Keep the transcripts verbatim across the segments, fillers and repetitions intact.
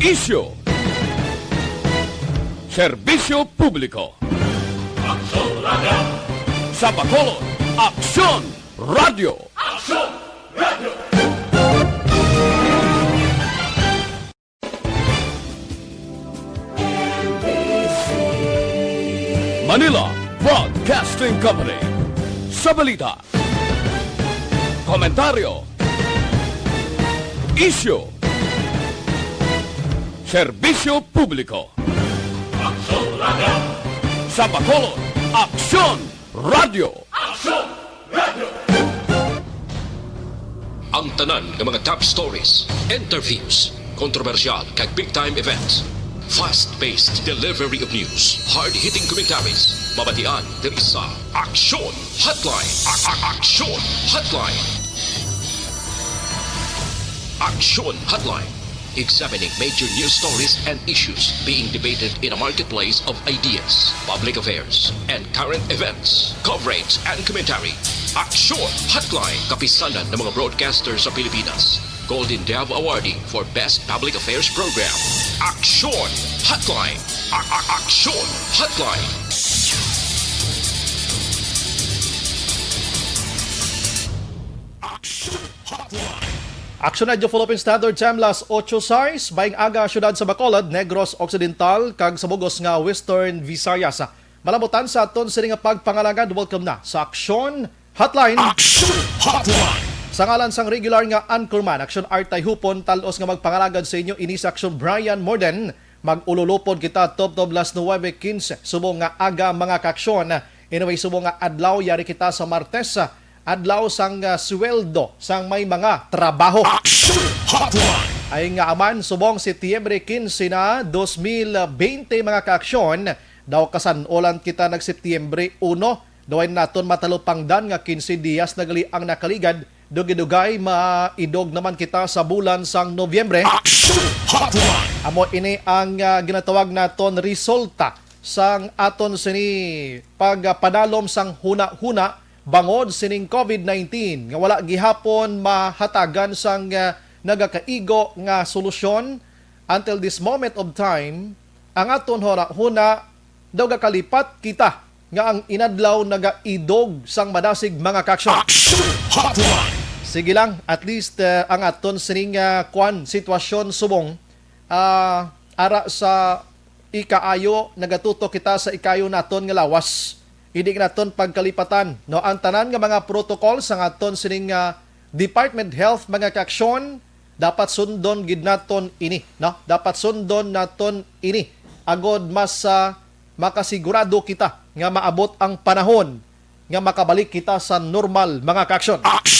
Isyu. Serbisyo publiko. Aksyon Radio. Sa Bacolod, Aksyon Radio. Aksyon Radio. Manila Broadcasting Company. Sa balita, komentaryo, isyu, serbisyo publiko. Aksyon Radio. Sa Bacolod, Aksyon Radio. Aksyon Radio. Ang tanan nga mga top stories, interviews, kontrobersyal kag big time events. Fast-paced delivery of news, hard-hitting commentaries, mabatian diri sa Aksyon Hotline. A- a- Aksyon Hotline. Aksyon Hotline. Examining major news stories and issues being debated in a marketplace of ideas, public affairs, and current events. Coverage and commentary. Aksyon Hotline. Kapisanan ng mga broadcaster sa Pilipinas. Golden Dove Awardee for Best Public Affairs Program. Aksyon Hotline. A- a- Aksyon Hotline. Aksyon Hotline. Aksyon Radyo Philippine Standard Time, las ocho sais, maayong aga, siyudad sa Bacolod, Negros Occidental, kag sa bug-os nga Western Visayas. Malabutan sa aton sini nga pagpangalagad, welcome na sa Aksyon Hotline. Aksyon Hotline. Sa ngalan sang regular nga anchorman, Aksyon Artay Hupon, talos nga magpangalagad sa inyo ini sa Aksyon Brian Morden. Mag-ululupod kita tubtob las nuwebe quince subong nga aga, mga kaaksyon. Anyway, subong nga adlaw, yari kita sa Martes, adlaw sang, ah, sweldo sang may mga trabaho. Aksyon Hotline. Ay nga aman, subong Setyembre quince na, dos mil bente, mga kaaksyon, daw kasan-olan kita nag-Setyembre uno. Daw ay naton matalupangdan nga quince dias na gali ang nakaligad. Dugay-dugay, maidog naman kita sa bulan sang Nobyembre. Aksyon Hotline. Amo ini ang, ah, ginatawag naton resulta sang aton sini pagpadalom sang hunahuna bangod sining covid nineteen nga wala gihapon mahatagan sang, ah, nagakaigo nga solusyon. Until this moment of time, ang aton hunahuna daw gakalipat kita nga ang inadlaw nagaidog sang madasig, mga kaaksyon. Aksyon Hotline. Sige lang, at least, eh, ang aton sining, ah, kwan, sitwasyon subong, ah, ara sa ikaayo, nagatutok kita sa ikaayo naton nga lawas. Hindi naton pagkalipatan, no, ang tanan nga mga protocol sa aton sining, ah, Department Health, mga kaaksyon, dapat sundon gid naton ini, no? Dapat sundon naton ini agod mas, ah, makasigurado kita nga maabot ang panahon nga makabalik kita sa normal, mga kaaksyon. Aksyon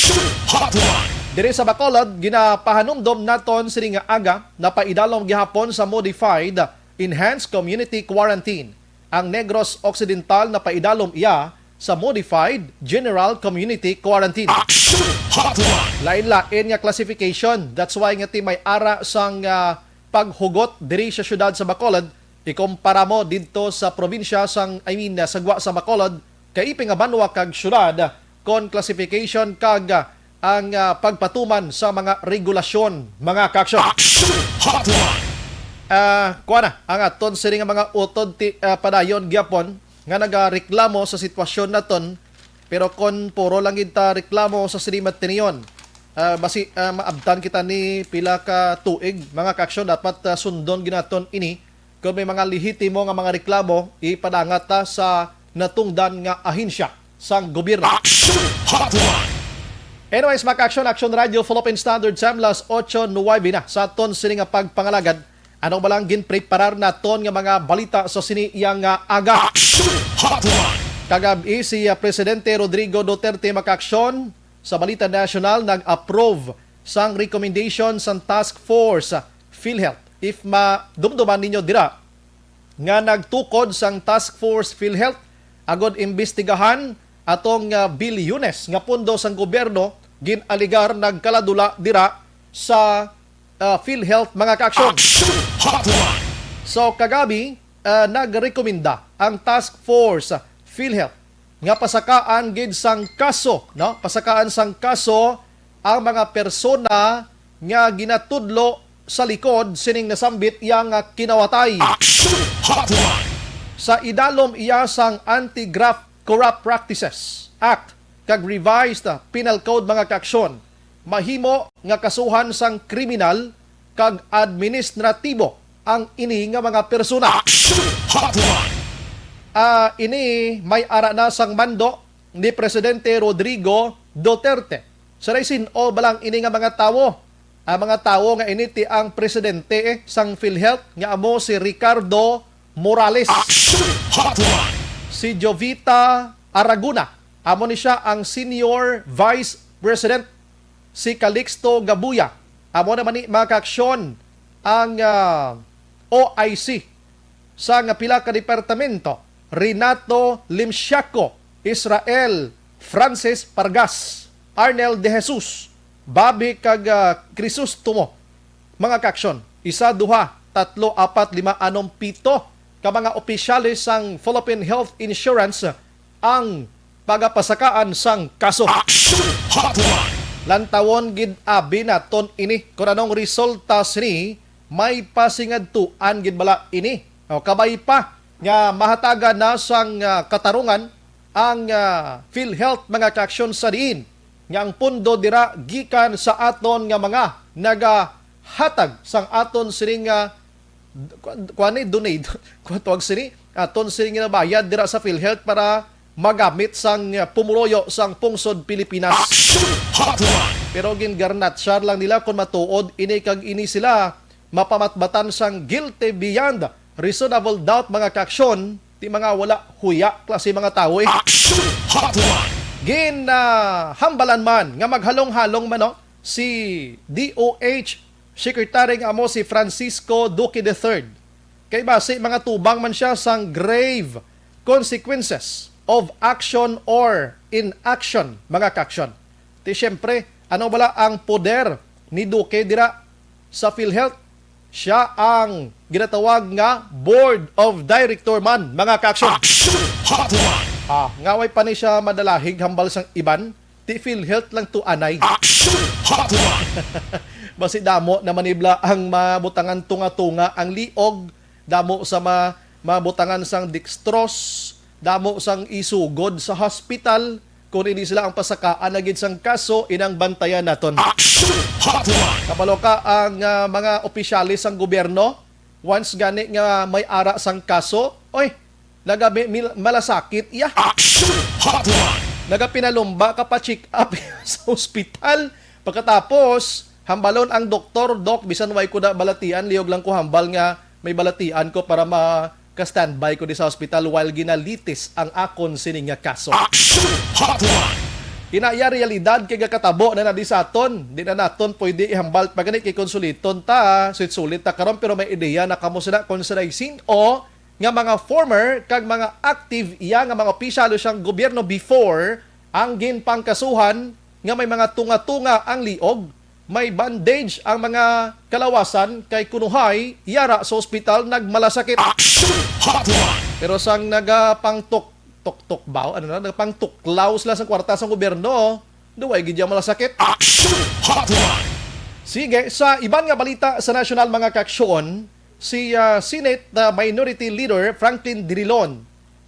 Hotline. Diri sa Bacolod, ginapahanumdom naton sini nga aga, napaidalom gihapon sa modified enhanced community quarantine. Ang Negros Occidental napaidalom iya sa modified general community quarantine. Aksyon Hotline. Lain-lain nga classification. That's why nga ti may ara sang, ah, paghugot diri sa siyudad sa Bacolod, ikumpara mo didto sa probinsya sang, I mean, sa gwa sa Bacolod, kaiping nga banwa kag siyudad, kon classification kag, ah, ang, ah, pagpatuman sa mga regulasyon, mga kaaksyon. Aksyon Hotline. Ah, kuha na ang aton sini nga mga utod ti, ah, padayon gyapon nga nagareklamo sa sitwasyon naton, pero kon puro lang gid ta reklamo sa sini matinion, ah, basi, ah, maabtan kita ni pila ka tuig, mga kaaksyon, dapat, ah, sundon gid naton ini. Kung may mga lehitimo nga mga reklamo, ipadangat ta sa natungdan nga ahensya sang gobyerno. Aksyon Hotline. Anyways, mga kaaksyon, Aksyon Radio, Philippine Standard Time, las ocho nuwebe na sa aton sini nga pagpangalagad. Ano ba lang ginpreparar naton nga mga balita sa sini iya nga aga? Aksyon Hotline. Kagab-i si, ah, Presidente Rodrigo Duterte, mga kaaksyon, sa balita nasyonal, nag-approve sang recommendation sang Task Force, ah, PhilHealth. If madumduman ninyo dira, nga nagtukod sang Task Force PhilHealth agod imbestigahan atong, ah, bilyones nga pondo sang gobyerno gin-alegar nagkaladula dira sa, ah, PhilHealth, mga kaaksyon. Aksyon Hotline. So, kagabi, ah, nagrekomenda ang Task Force PhilHealth nga pasakaan gid sang kaso, no? Pasakaan sang kaso ang mga persona nga ginatudlo sa likod sining nasambit iya nga kinawatay. Action Hotline! Sa idalom iya sang Anti-Graft Corrupt Practices Act kag Revised Penal Code, mga kaaksyon, mahimo nga kasuhan sang kriminal kag administratibo ang ini nga mga persona. Action Hotline! Ah, ini may ara na sang mando ni Presidente Rodrigo Duterte. Sa sin-o ba lang ini nga mga tawo? Ang mga tawo nga ini ti ang presidente sang PhilHealth nga amo si Ricardo Morales. Action Hotline! Si Jovita Araguna, amo ni siya ang Senior Vice President. Si Calixto Gabuya, amo naman ni, mga kaaksyon, ang, ah, O I C sa nga pila ka departamento, Renato Limsiaco, Israel Francis Pargas, Arnel De Jesus, Bobby kag, ah, Crisostomo, mga kaaksyon, isa, duha, tatlo, apat, lima, anom, pito ka mga opisyales sang Philippine Health Insurance ang pagapasakaan sang kaso. Action Hotline! Lantawon gid abi naton ini. Kon anong resulta sini, may pasingadtuan gid bala ini. O, kabay pa nga mahatagan na sang, ah, katarungan ang, ah, PhilHealth, mga kaaksyon, sa diin nga ang pondo dira gikan sa aton nga mga nagahatag sang aton sining, ah, kuan, kuan ni, donate, kuan tawag sini, aton sini nga bayad dira sa PhilHealth para magamit sang, ah, pumuluyo sang pungsod Pilipinas. Action Hotline! Pero gingarnatsyar lang nila kon matuod ini kag ini sila mapamatbatan sang guilty beyond reasonable doubt, mga kaaksyon, ti mga wala huya klase mga tawo, eh. Action Hotline! Gin, ah, hambalan man nga maghalong-halong man, no, si D O H Secretary nga amo si Francisco Duque the third. Kay basi mga tubang man siya sang grave consequences of action or inaction, mga kaaksyon. Ti siyempre, ano bala ang poder ni Duque dira sa PhilHealth? Siya ang ginatawag nga Board of Director man, mga kaaksyon. Action Hotline! Ah, nga way pa ni siya madalahig hambal sang iban? Ti PhilHealth lang to anay. Action Hotline! Basi damo na manibla ang mabutangan tunga-tunga ang liog, damo sa ma-, mabutangan sang dextrose, damo sang isugod sa hospital, kung hindi sila ang pasakaan na gid sang kaso, inang bantayan naton. Action Hotline! Kapaloka ang, ah, mga opisyales sang gobyerno, once gani nga may ara sang kaso, oy, nagabi mil-, malasakit iya. Action Hotline! Nagapinalumba ka pa check up sa ospital. Pagkatapos, hambalon ang doktor, "Dok, bisan way ko na balatian, liog lang ko hambal nga may balatian ko para ma-, ka-standby ko di sa ospital while ginalitis ang akon sini nga kaso." Action Hotline! Inaya realidad kay gakatabo na na di sa aton. Di na naton pwede ihambal pa gani kay konsuliton ta, sulit-sulit ta karon, pero may ideya na kamo sila kung sila sin-o nga mga former kag mga active iya nga mga opisyal sang gobyerno before ang ginpangkasuhan nga may mga tunga-tunga ang liog, may bandage ang mga kalawasan kay kunuhay yara sa ospital nagmalasakit. Action Hotline! Pero sang nagapangtok-, tok-tok ba? Ano na? Nagapangtuklaw sila sa kwarta sa gobyerno, duway gid yang malasakit. Action Hotline! Sige, sa iban nga balita sa nasyonal, mga kaaksyon, si, ah, Senate, ah, Minority Leader Franklin Drilon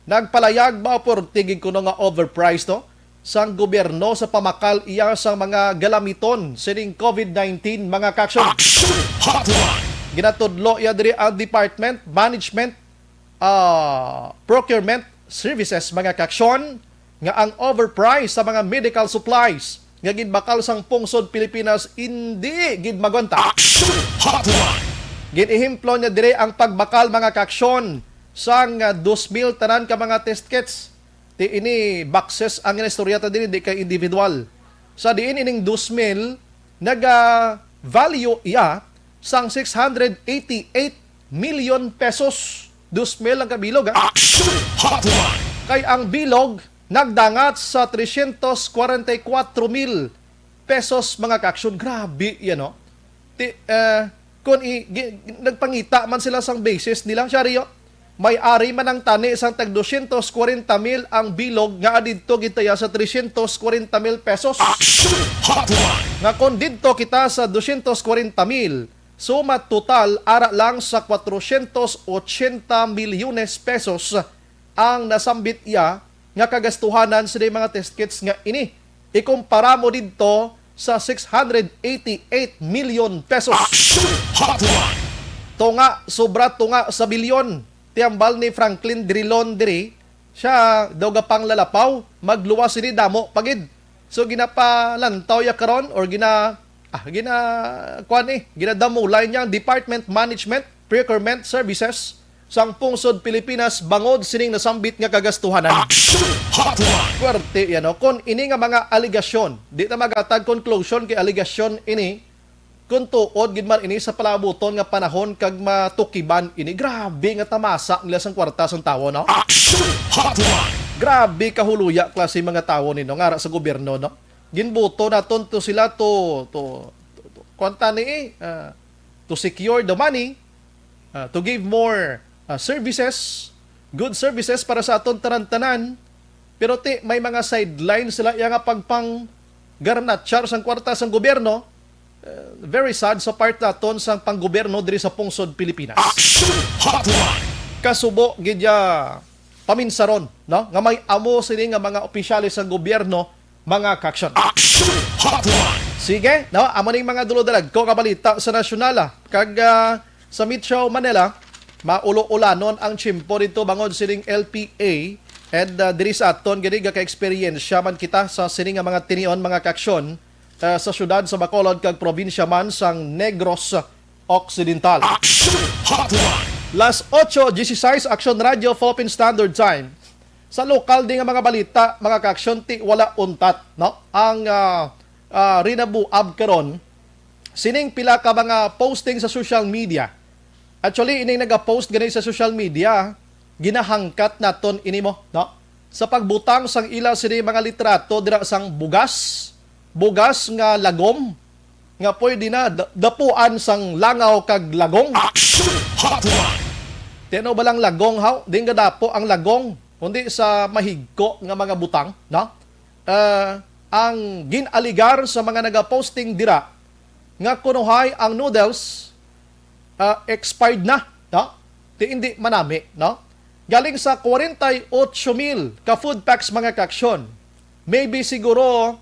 nagpalayag ba, porte gid kuno nga overpriced to sang gobyerno sa pamakal iya sang mga galamiton sining COVID nineteen, mga kaaksyon. Action Hotline! Ginatudlo iya diri ang Department Management, ah, Procurement Services, mga kaaksyon, nga ang overprice sa mga medical supplies nga ginbakal sang pungsod Pilipinas indi gid magwanta. Action Hotline! Gin-ehemplo niya diri ang pagbakal, mga kaaksyon, sang, ah, dos mil tanan ka mga test kits. Ti ini boxes ang inistorya ta diri, di kay individual. Sa diin ining dos mil, naga-value iya sang six hundred eighty-eight million pesos. Dos mil ang kabilog, ha? Action Hotline! Kay ang bilog nagdangat sa trescientos cuarenta y cuatro mil pesos, mga kaaksyon. Grabe yan, no? Ti, eh, kung i-, gi-, nagpangita man sila sang basis nila, siya, Rio, may ari man ang tani sang tag dosyentos kwarenta mil ang bilog nga adidto gid ta iya sa trescientos kwarenta mil pesos. Action Hotline! Nga kung didto kita sa dosyentos kwarenta mil, Suma total ara lang sa cuatrocientos ochenta milyones pesos ang nasambit iya nga kagastuhanan sini mga test kits nga ini. Ikumpara mo didto sa six hundred eighty-eight million pesos. Action Hotline! Tunga, sobra tunga sa bilyon. Ti hambal ni Franklin Drilon diri, siya daw gapanglalapaw, magluwas sini damo pa gid. So, ginapalantaw ya karon or gina-, ah, gina-, kuwan eh, ginadamulay niya ang Department Management Procurement Services sang Pungsod Pilipinas bangod sining nasambit nga kagastuhanan. Action Hotline! Puwerte yan, no? Kung ini nga mga aligasyon, di ta magatag conclusion kay aligasyon ini, kung tuod gid man ini sa palabuton nga panahon kag matukiban ini, grabe nga tamasa nila sang kwarta sang tawo, no? Action Hotline! Grabe kahuluya klase mga tawo ni, no, nga ara sa gobyerno, no? Ginbuto naton to sila to, to, to, to, kwanta ni, ah, to secure the money, ah, to give more, ah, services, good services para sa aton tanan-tanan. Pero ti, may mga sideline sila iya nga pagpanggarnatsyar sang kwarta sang gobyerno. Eh, very sad sa part naton sang panggobyerno diri sa pungsod Pilipinas. Action Hotline! Kasubo gid ya paminsaron, no, nga may amo sini nga mga opisyales sang gobyerno, mga kaaksyon. Action Hotline! Sige, no, amo ning mga dulodalagko nga balita sa nasyonal, ah. Kag, ah, sa Metro Manila, maulo-ulanon ang tiyempo dito bangod sining L P A. And, ah, diri sa aton gani, gaka-eksperyensya man kita sa sini nga mga tinion, mga kaaksyon, ah, sa siyudad sa Bacolod kag probinsya man sang Negros Occidental. Action Hotline! Las ocho dieciséis, Action Radio, Philippine Standard Time. Sa lokal din nga mga balita, mga kaaksyon, ti wala untat, no? Ang, ah, ah, Rina Buab karon, sining pila ka mga posting sa social media. Actually, ining nagapost gani sa social media, ginahangkat naton ini mo, no? Sa pagbutang sang ila sini mga litrato dira sang bugas, bugas nga lagom, nga pwede na da-, dapuan sang langaw kag lagong. Action Hotline! Ti ano ba lang lagong, haw? Di nga dapo ang lagong, kundi sa mahigko nga mga butang, no? Ah, ang gin-aligar sa mga nagaposting dira nga kunuhay ang noodles, ah, expired na, no? Ti hindi manami, no? Galing sa forty-eight mil ka food packs, mga kaaksyon. Maybe siguro,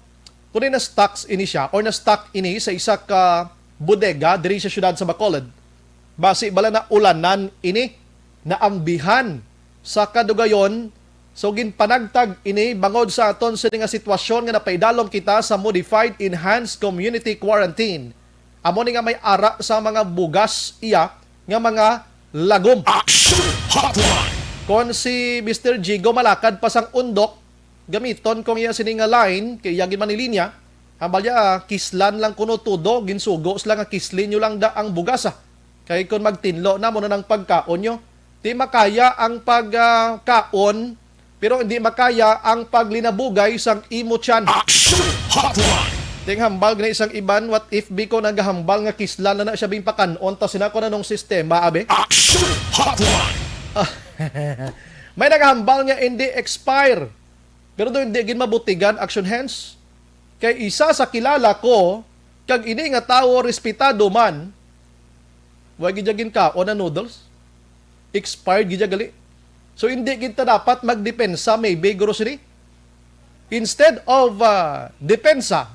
kung na-stocks ini siya or na-stock ini sa isa ka bodega diri sa siyudad sa Bacolod, basi bala na ulanan ini, naambihan sa kadugayon. So, ginpanagtag ini bangod sa aton sini nga sitwasyon nga napaidalom kita sa modified enhanced community quarantine. Amo ni nga may ara sa mga bugas iya nga mga lagom. Action Hotline! Kon si Mister Jigo malakad pa sang undok, gamiton ko ang iya sini nga line, kay iya gid man ni linya. Hambal niya, ah, kislan lang kuno tudo, ginsugo sila nga kislin nyo lang da ang bugas, ah. Kay kon magtinlo na mo na nang pagkaon nyo. Di makaya ang pag, ah, kaon, pero hindi makaya ang paglinabugay sang imo tiyan. Action Hotline! Ting hambal gani sang iban, what if biko nagahambal nga kislan na na siya bing pakan-on, ta sina ko na nung sistema, abi? Action Hotline! Ah, may nagahambal nga hindi expire. Pero do hindi gid mabutigan, Action Hands. Kay isa sa kilala ko, kag ini nga tawo respetado man, wa gid siya ginkaon ang noodles. Expired gid siya gali. So, hindi gid ta dapat magdepensa, maybe, grocery. Instead of, ah, depensa,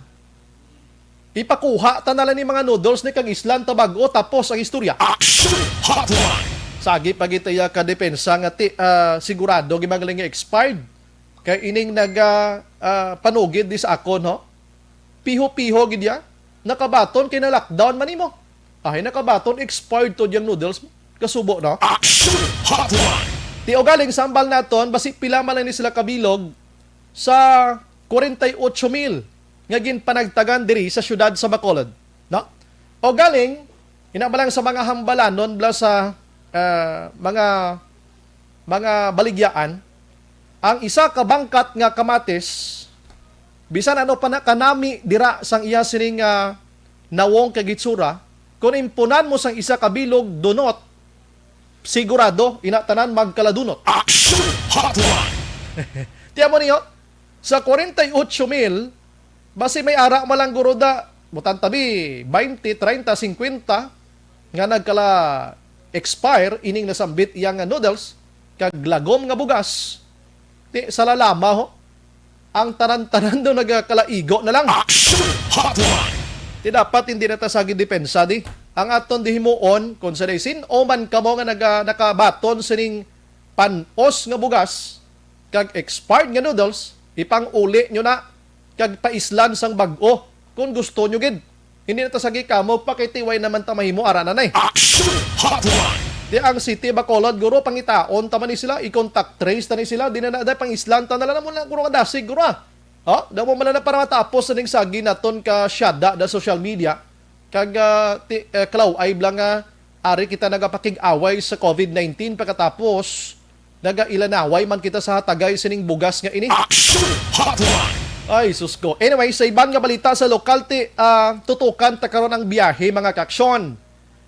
ipakuha ta na lang ni mga noodles ni kag islan ta bag-o, tapos ang istorya. Action Hotline! Sagi pa gid iya ka depensa nga ti, ah, sigurado gid man gali nga expired. Kay ining naga, ah, panugid di sa akon, ho? Piho-piho gid ya. Nakabaton kay na-lockdown man nimo. Ay, nakabaton, expired to diyang noodles. Kasubo, no? Action Hotline! Ti ugaling sambal naton, basi pila man lang ni sila kabilog sa forty-eight mil nga ginpanagtagan diri sa siyudad sa Bacolod, no? O galing, ina ba lang sa mga hambalanon bla sa, ah, mga, mga baligyaan, ang isa ka bangkat nga kamatis, bisan ano pa na kanami dira sang iya sining, ah, nawong kag itsura, kung impunan mo sang isa ka bilog, dunot, sigurado, ina tanan magkaladunot. Action Hotline! Tiyan mo niyo, sa forty-eight mil, basi may ara man lang guro da, butan tabi, twenty, treinta, cincuenta, nga nagkala-expire ining nasambit iya nga noodles kag lagom nga bugas, ti sa lalama ho, ang tanan-tanan daw nagakalaigo na lang. Action Hotline! Ti dapat hindi na ta sagi depensa di. Ang aton dihimuon, kung sa sin-o man kamo nga naga-, nakabaton sining pan-os nga bugas kag expired nga noodles, ipang-uli nyo na kag paislan sang bag-o kung gusto nyo gid. Hindi na ta sagi kamo pakitiway naman ta mahimo ara na, nay. Action Hotline! Di ang City Bacolod, guro, pangitaon ta man ni sila, i-contact trace ta ni sila, di na na, day, pangislan ta na lang mo na, guro, nga dasig, guro, ah. Oh, daw mo man na para matapos sa ning sagi naton ka syada da social media. Kag, ah, ti, eh, kalaw-ay bala nga ari kita nagapakig-away sa covid nineteen, pagkatapos nagailanaway man kita sa hatagay sining bugas nga ini. Action Hotline! Ay, sus ko. Anyway, sa iban nga balita sa lokal, ti, ah, tutukan ta karon ang biyahe, mga kaaksyon.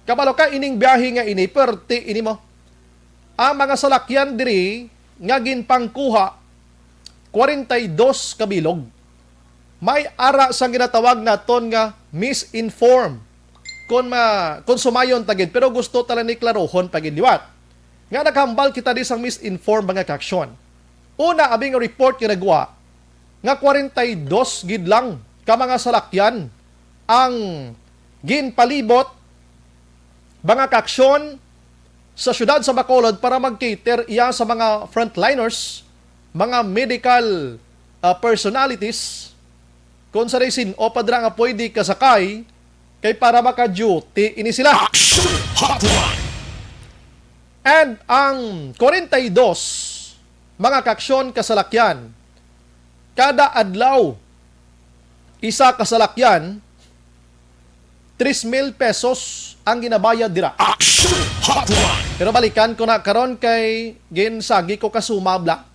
Kabalo ka ining biyahe nga ini, perti ini mo. Ang mga salakyan diri nga ginpangkuha, kwarenta y dos ka bilog. May ara sang ginatawag naton nga misinform. Kung ma-, kung sumayon ta gid, pero gusto ta lang ni klarohon pa gid liwat. Nga naghambal kita di sang misinform, mga kaaksyon. Una, abi nga report nga nagwa nga kwarenta y dos gid lang ka mga salakyan ang ginpalibot, mga kaaksyon, sa siyudad sa Bacolod para mag-cater iya sa mga frontliners, mga medical, ah, personalities, kung sa sin-o pa dira nga pwede kasakay, kay para maka-duty ini sila. Action Hotline! And ang kwarenta y dos mga kaaksyon ka salakyan, kada adlaw, isa ka salakyan, tres mil pesos ang ginabayad dira. Action Hotline! Pero balikan ko na karon kay ginsagi ko ka suma bala.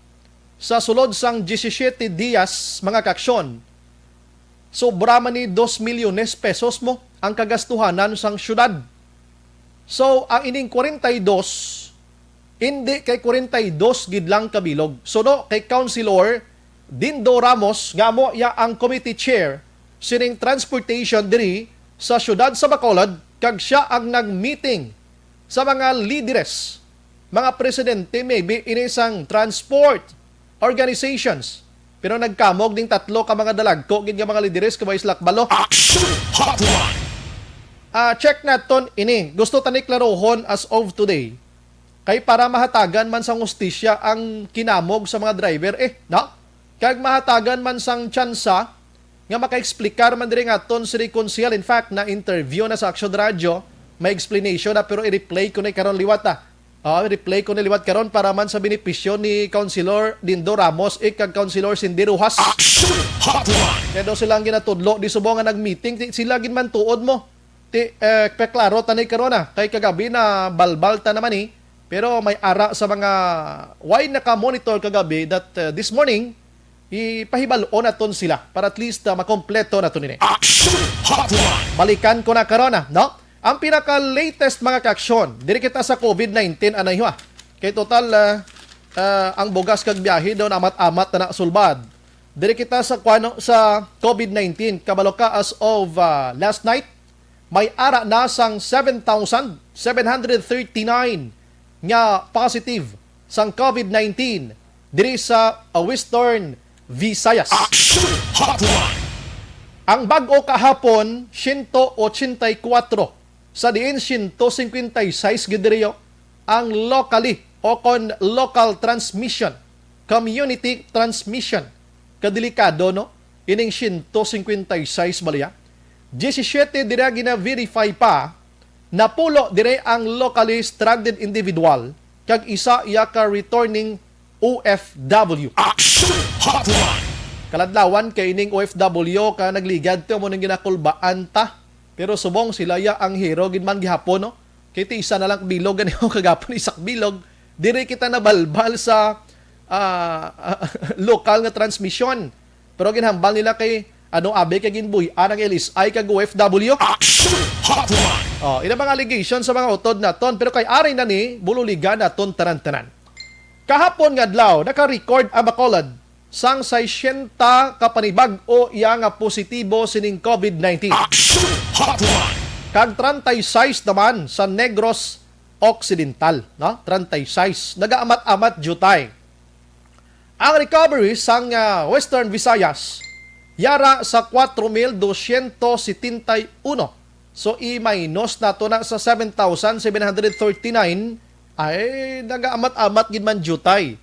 Sa sulod sang diyesisiete diyas, mga kaaksyon, sobra man ni dos milyones pesos mo ang kagastuhanan sang syudad. So, ang ining kwarenta y dos, hindi kay kwarenta y dos gid lang ka bilog. Suno kay Councilor Dindo Ramos, nga amo iya ang committee chair sining transportation diri sa siyudad sa Bacolod, kag sia ang nag-meeting sa mga lideres, mga presidente, maybe ini sang transport organizations. Pero nagkamog ding tatlo ka mga dalagko gid nga mga lideres, kabay sila kabalo. Action Hotline! Ah, check naton ini. Gusto ta ni klarohon as of today. Kay para mahatagan man sang hustisya ang kinamog sa mga driver, eh, no? Kag mahatagan man sang tsansa nga maka-explicar man diri nga aton si Reconcile. In fact, na-interview na sa Action Radio, may explanation na, pero i-replay ko ni karon liwat, ah. Oh, i-replay ko ni liwat karon para man sa benepisyo ni Councilor Dindo Ramos, eh, kag Councilor Cindy Rojas. Action Hotline! Kaya daw sila ang ginatudlo, di subong nga nag-meeting, ti-, sila gid man tuod mo. Ti, eh, peklaro ta ni karon, ah, kay kagabi na balbal ta naman, eh. Pero may ara sa mga way naka-monitor kagabi that, uh, this morning, ipahibal-on naton sila para at least, uh, makompleto naton ini. Action Hotline! Balikan ko na karon, ah, no? Ang pinaka-latest, mga kaaksyon, diri kita sa covid nineteen, anay ho, ah. Kay total, ah, ah, ang bugas kag biyahe daw amat-amat na nasulbad. Diri kita sa kwano sa covid nineteen. Kabalo ka, as of, ah, last night, may ara na sang seven thousand seven hundred thirty-nine nga positive sang covid nineteen diri sa, ah, Western Visayas. Action Hotline! Ang bag-o kahapon, siyento ochenta y kuwatro, sa diin siyento singkwenta y sais gid diri ang locally o kon local transmission, community transmission. Kadelikado, no? Ining siyento singkwenta y sais bala iya. Diyesisiete dira gina-verify pa, napulo diri ang locally stranded individual, kag isa iya ka returning O F W. Action Hotline! Kaladlawan kay ining O F W ka nagligad ti amo nang ginakulbaan ta. Pero subong sila ya ang hero gid man gihapon, no? Kay ti isa na lang bilog gani, o kagapon isak bilog. Diri kita nabalbal sa, ah, lokal nga transmisyon. Pero ginhambal nila kay, ano, abi kay ginbuy-an ang L S I kag O F W. Action Hotline! Oh, ina mga allegation sa mga utod naton, pero kay ari na ni bululigan naton tanan-tanan. Kahapon nga adlaw, naka-record ang Bacolod sang sesenta ka panibag-o iya nga positibo sining covid nineteen. Action Hotline! kag treinta y seis naman sa Negros Occidental, no? Treinta y seis. Nagaamat-amat diutay. Ang recovery sang, ah, Western Visayas yara sa cuatro mil doscientos setenta y uno. So, i-minus nato na sa seven thousand seven hundred thirty-nine. Ay, nagaamat-amat gid man diutay.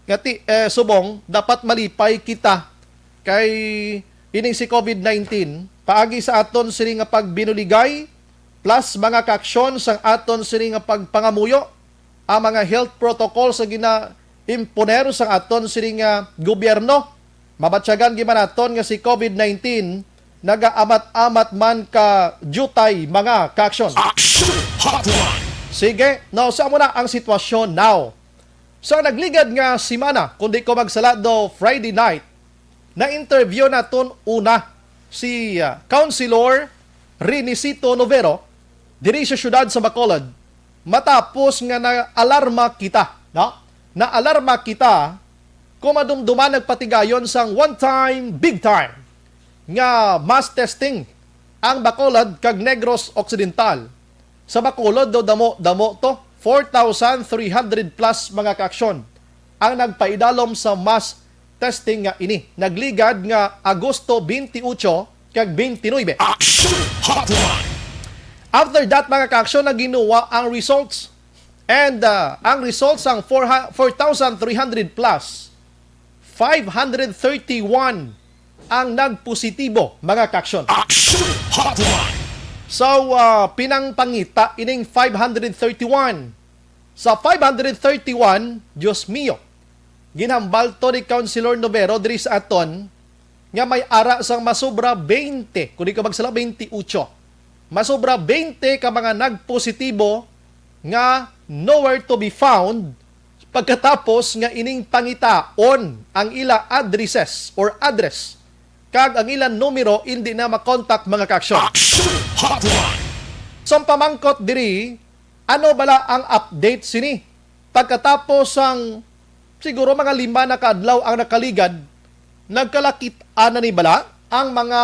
Ngati, eh, subong, dapat malipay kita kay ining si COVID nineteen, paagi sa aton sini nga pagbinuligay, plus mga kaaksyon sang aton sini nga pagpangamuyo, ang mga health protocols nga gina-imponer sang aton sini nga gobyerno, mabatyagan gid man naton nga si COVID nineteen nagaamat-amat man ka diutay, mga kaaksyon. Action Hotline! Sige, now, sa amo na ang sitwasyon now. Sa nagligad nga semana, kung di ko magsala do, Friday night, na-interview naton una si, ah, Councilor Renicito Novero diri sa siyudad sa Bacolod, matapos nga naalarma kita, no? Naalarma kita kung madumduman nagpatigayon sang one time, big time nga mass testing ang Bacolod kag Negros Occidental. Sa Bacolod daw damo-damo to, four thousand three hundred plus mga kaaksyon ang nagpaidalom sa mass testing nga ini. Nagligad nga Agosto twenty-eight kag twenty-nine. Action Hotline! After that, mga kaaksyon, naginuwa ang results. And, ah, ang results sang four ha-, four thousand three hundred plus, five hundred thirty-one ang nagpositibo, mga kaaksyon. Action Hotline! So, ah, pinangpangita ining five hundred thirty-one. Sa five hundred thirty-one, Dios mio, ginhambal to ni Councilor Novero diri sa aton nga may ara sang masobra twenty, kung di ko magsala, twenty-eight. Masobra twenty ka mga nagpositibo nga nowhere to be found pagkatapos nga ining pangitaon ang ila addresses or address kag ang ila numero indi na makontak, mga kaaksyon. Action Hotline! So, ang pamangkot diri, ano bala ang update sini? Pagkatapos sang siguro mga lima na ka adlaw ang nakaligad, nagkalakit-an na ni bala ang mga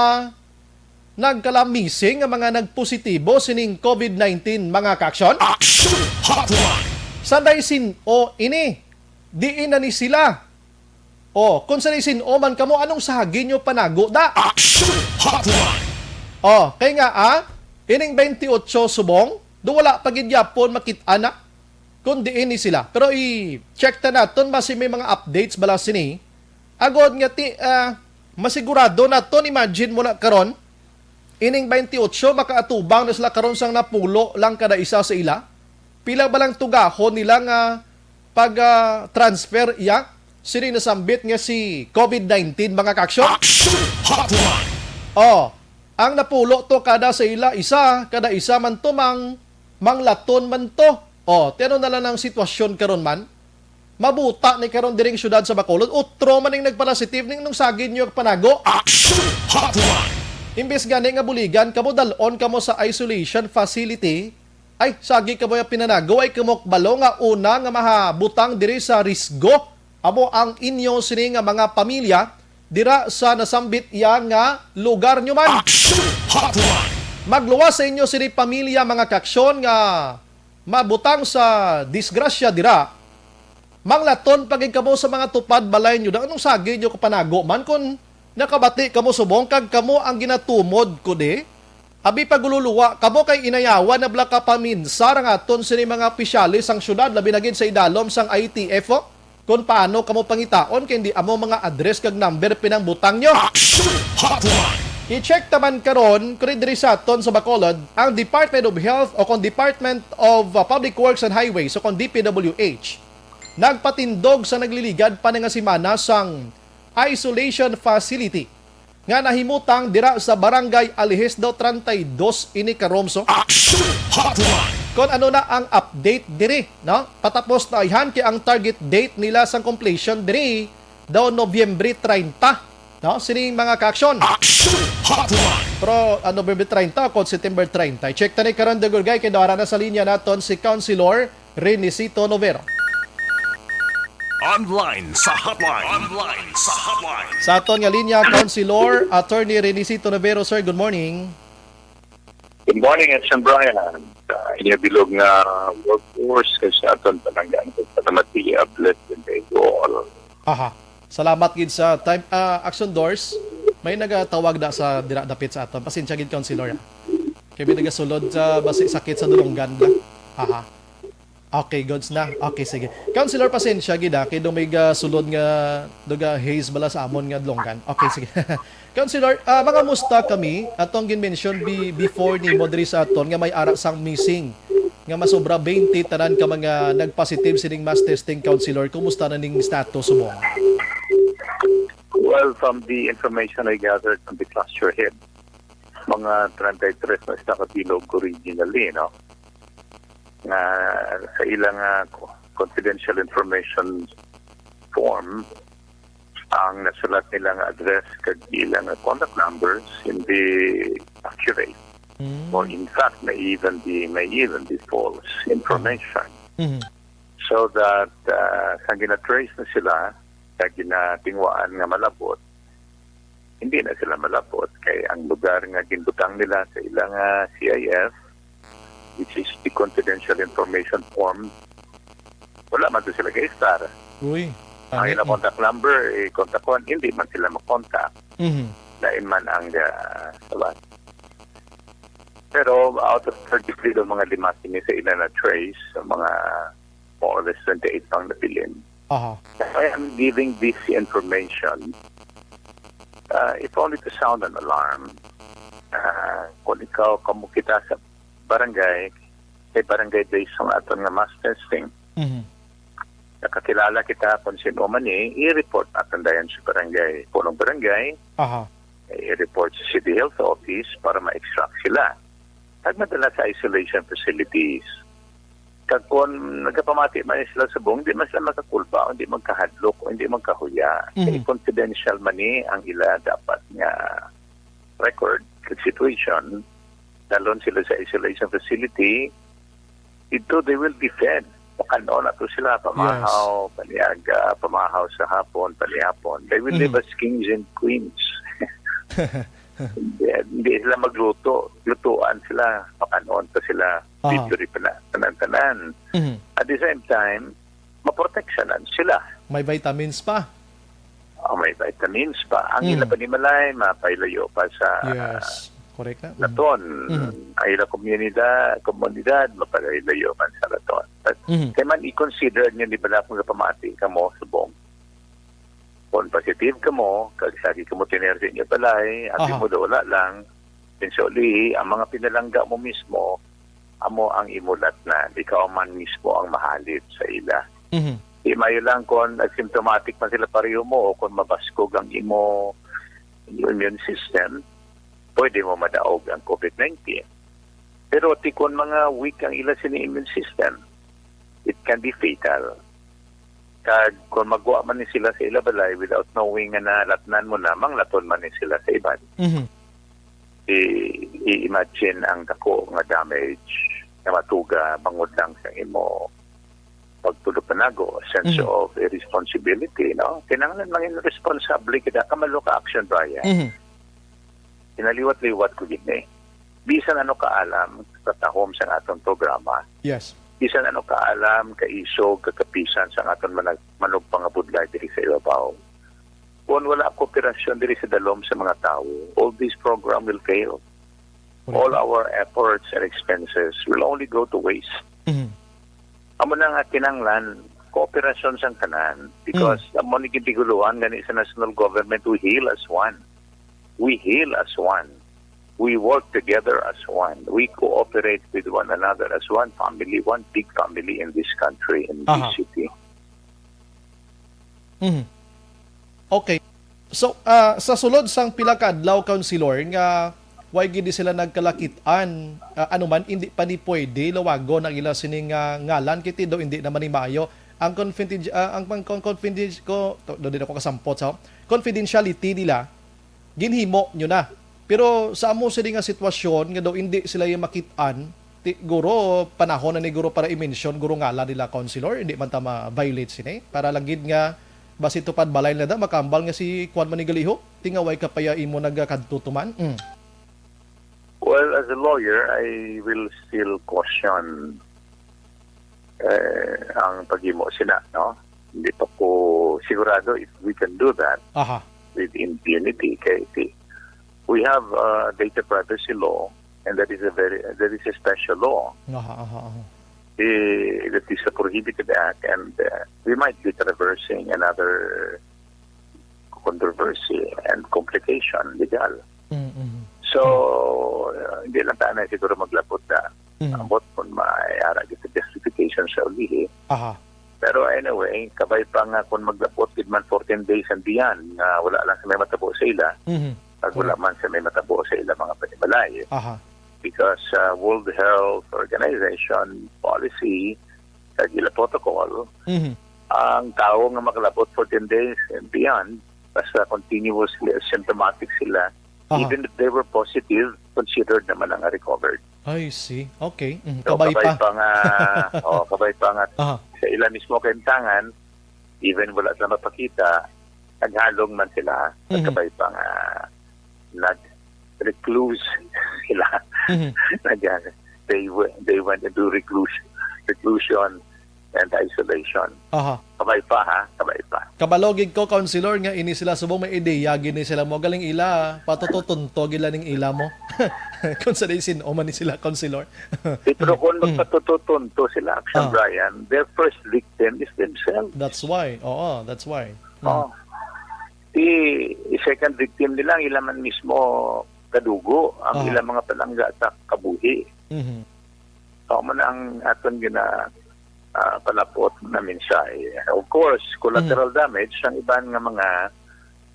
nagkalamising nga mga nagpositibo sining COVID nineteen, mga kaaksyon? Action Hotline! Sanday sin-o ini? Diin na ni sila? O, kung sanday sin-o man kamo, anong sagi nyo panago da? Action Hotline! O, kay nga, ah, ining twenty-eight subong, do wala pa gid yapon makit-an na kung diin ni sila. Pero i-check ta naton, basi may mga updates bala sini. Agod nga ti, ah, masigurado naton, imagine mo na karon, ining twenty-eight, makaatubang na sila karon sang napulo lang kada isa sa ila. Pila ba lang tugahon nila nga pag, ah, transfer iya? Sini nasambit nga si COVID nineteen, mga kaaksyon? Action Hotline! O, ang napulo to kada sa ila isa, kada isa man to mang-, manglaton man to. O, ti ano na lang ang sitwasyon karon man? Mabuta ni karon diring siyudad sa Bacolod, utro man ning nagpalasitive ning nung sagid nyo panago. Action Hotline! Imbes gani nga buligan kamo, dal-on kamo sa isolation facility, ay, sagi kamo yung pinanago, ay kamo kabalo nga una nga mahabutang diri sa risgo amo ang inyo sini nga mga pamilya dira sa nasambit iya nga lugar nyo man. Action Hotline! Magluwas sa inyo sini pamilya, mga kaaksyon, nga mabutang sa disgrasya dira. Manglaton pa gid kamo sa mga tupad balay nyo. Anong sagi nyo kapanago man kon nakabati kamo subong kag kamo ang ginatumod ko di? Abi, pagululuwa kamo kay inayawan na bala ka paminsar ang aton sini mga opisyales sang syudad, labi na gid sa idalom sang I T F, o? Kon paano kamo pangitaon kay hindi amo mga address kag number pinangbutang nyo. Action Hotline! I-check taman karon kung diri sa aton sa Bacolod ang Department of Health o kung Department of, uh, Public Works and Highways o kung D P W H nagpatindog sa nagliligad pa na nga semana sang isolation facility nga nahimutang dira sa Barangay Alejisdo treinta y dos ini, Karomso. Action Hotline! Kon ano na ang update diri, no? Patapos na ayhan kay ang target date nila sang completion diri daw Nobyembre treinta, no? Sining mga kaaksyon. Action Hotline! Pero, ah, Nobyembre treinta o kon September treinta. I-check ta ni karon, Dugurgay, kay dara na sa linya naton si Councilor Renisito Novero. Online sa hotline. Online sa hotline. Sa aton nga linya, Councilor Attorney Renisito Novero, sir, good morning. Good morning, Edson Brian. Uh, inyo bilog nga workforce kay sa aton pananggahan sa Patamati, a blessed day to all. Aha. Salamat gid sa time. Ah, Action Doors, may nagatawag na sa dira dapit sa aton. Pasensya gid, Councilor, ah. Kay may nagasulod sa basi sakit sa dulonggan ba? Aha. Okay, goods na. Okay, sige. Councilor, pasensya gid, ah, kay do may gasulod nga, do ga haze bala sa amon nga dulonggan. Okay, sige. Councilor, ah, mangamusta kami, atong gin-mention bi-, before nimo diri sa aton nga may ara sang missing, nga masobra twenty tanan ka mga nag-positive sining mass testing, Councilor. Kumusta na ning status subong? Well, from the information I gathered from the cluster head, mga treinta y tres na sila kabilog originally, no? Nga sa ilang, ah, co-, confidential information form, ang nasulat nila nga address kag ilang contact numbers hindi accurate. Mm. Or in fact, may even be, may even be false information. Mhm. So that, ah, sang gina-trace na sila, kag ginatingwaan nga malabot, hindi na sila malabot. Kay ang lugar nga ginbutang nila sa ilang, ah, C I F, which is the confidential information form, wala man to sila ga-istar. Uy, ang pangit, ilang no? Contact number, eh, kontakon, hindi man sila makontak. Mhm. Lain man ang, ah, sabat. Pero out of thirty-three daw mga lima sini sa ila na trace, sa mga more or less twenty-eight pang nabilin. Aha. I am giving this information. Uh, if only to sound an alarm. Uh, kung ikaw, kamo kita sa barangay, kay barangay based ang aton nga mass testing. Mhm. Nakakilala kita kung sino man ni, i-report natin dayon sa barangay, punong barangay. Aha. I-report sa City Health Office para ma-extract sila. Kag madala sa isolation facilities. Kag kung nagapamati man sila subong, di man sila makakulba, o hindi magkahadlok, o hindi magkahuya. Mhm. Kay confidential man ni ang ila dapat nga record, kag situation, dalon sila sa isolation facility, dito they will be fed. Pakan-on ato sila, pamahaw, yes, paniaga, pamahaw sa hapon, panihapon. They will live, mhm, as kings and queens. Hindi, hindi sila magluto. Lutuan sila, pakan-on pa sila. Aha. Victory pa na, tanan-tanan. Mhm. At the same time, maproteksyonan sila. May vitamins pa. Oh, may vitamins pa. Ang, mm, ila panimalay, mapailayo pa sa, yes, correct na, mm, laton. Mm. Ang ila komunidad, komunidad, mapailayo man sa laton. But, mm, kay man i-consider niyo, di ba, kung pamati kamo subong? Kung positive kamo, kag sagi kamo tener sa inyo balay, abi, aha, mo daw wala lang, eventually, ang mga pinalangga mo mismo, amo ang imulat na, ikaw man mismo ang mahalip sa ila. Mhm. Di mayo lang kung asymptomatic man sila pareho mo o kung mabaskog ang imo, imo immune system, pwede mo madaog ang covid nineteen. Pero ti kung mga weak ang ila sini immune system, it can be fatal. Kag kung magwa man ni sila sa ila balay without knowing nga nalatnan mo na, manglaton man ni sila sa iban. Mhm. I-, i-imagine ang dako nga damage nga matuga bangod lang sa imo pagtulog panago, sense, mhm, of irresponsibility, no? Kinahanglan maging responsable kita, kamalo ka action, Brian. Mhm. Kinaliwat-liwat ko gid ni. Bisan ano kaalam, katahom sa aton programa. Yes. Bisan ano kaalam, kaisog, kakapisan sa aton manag-, manugpangabudlay diri sa ibabaw. Kung wala kooperasyon diri sa dalom sa mga tawo, all this program will fail. Correct. All our efforts and expenses will only go to waste. Mhm. Amo na nga kinahanglan, kooperasyon sang tanan. Because, mm, amo ni gintigulohan gani sa national government, we heal as one. We heal as one. We work together as one. We cooperate with one another as one family, one big family in this country, in this, aha, city. Mhm. Okay. So, ah, sa sulod sang pila ka adlaw, Councilor, nga way gid sila nagkalakitan, ah, ano man, hindi pa ni pwede lawagon ang ila sining, ah, ngalan, kay ti daw hindi naman ni maayo ang confidenti-, ah, ang pang-, con-, confidenti-, ko, to, daw di na ko kasampot sa confidentiality nila, ginhimo nyo na. Pero sa amo sini nga sitwasyon nga daw indi sila yung makit-an, ti-, guro, panahon na ni guro para i-mention, guro, ngalan nila, Councilor, hindi man ta ma-violate sini. Para lang gid nga basi tupad balay nila da, makambal nga si Kwan Manigalihok, ti nga way ka pa ya imo nagakadto tuman. Mm. Well, as a lawyer, I will still caution, eh, ang paghimo sina, no? Hindi pa ko sigurado if we can do that Aha. with impunity. Kay ti-, we have, uh, data privacy law, and that is a very, that is a special law, Aha, aha, aha. eh, that is a prohibited act, and, uh, we might be traversing another controversy and complication legal. Mm, mm. So, uh, hindi lang tayo na siguro maglabot na Mm. ambot kung may ara kita justification sa ulihi. Aha. Pero anyway, kabay pa nga kung maglabot gid man fourteen days and beyond, nga wala lang sa may matabo sa ila, Mhm. pag wala Correct. man sa may matabo sa ila mga panimalay. Aha. Because, uh, World Health Organization policy, sa ila protocol, Mhm. ang tawo nga makalabot fourteen days and beyond, basta continuously asymptomatic sila, Aha. even if they were positive, considered naman ang recovered. I see. Okay. Mhm. So, Kabay kabay pa. pa nga, oh, kabay pa nga Aha. sa ila mismo kaimtangan, even wala sila mapakita, naghalong man sila, Mhm. kabay pa nga nag-recluse sila. Mhm. Nag-, they w-, they went into recluse-, reclusion and isolation. Aha. Kabay pa, ha? Kabay pa. Kabalo gid ko, Counselor, nga ini sila subong may ideya gid ni sila mo. Galing ila, patututunto gid lang ning ila mo. Kung sa di sin-o man ni sila, Counselor. Di, pero kung Mm. magpatututunto sila, Action Ah. Brian, their first victim is themselves. That's why. Oo, that's why. Mm. Oh. Di, second victim nila, ang ila man mismo kadugo, ang Aha. ilang mga palangga sa kabuhi. Mhm. Mao man ang aton gina-, ah, palapot na mensahe. Of course, collateral Mhm. damage, ang iban nga mga,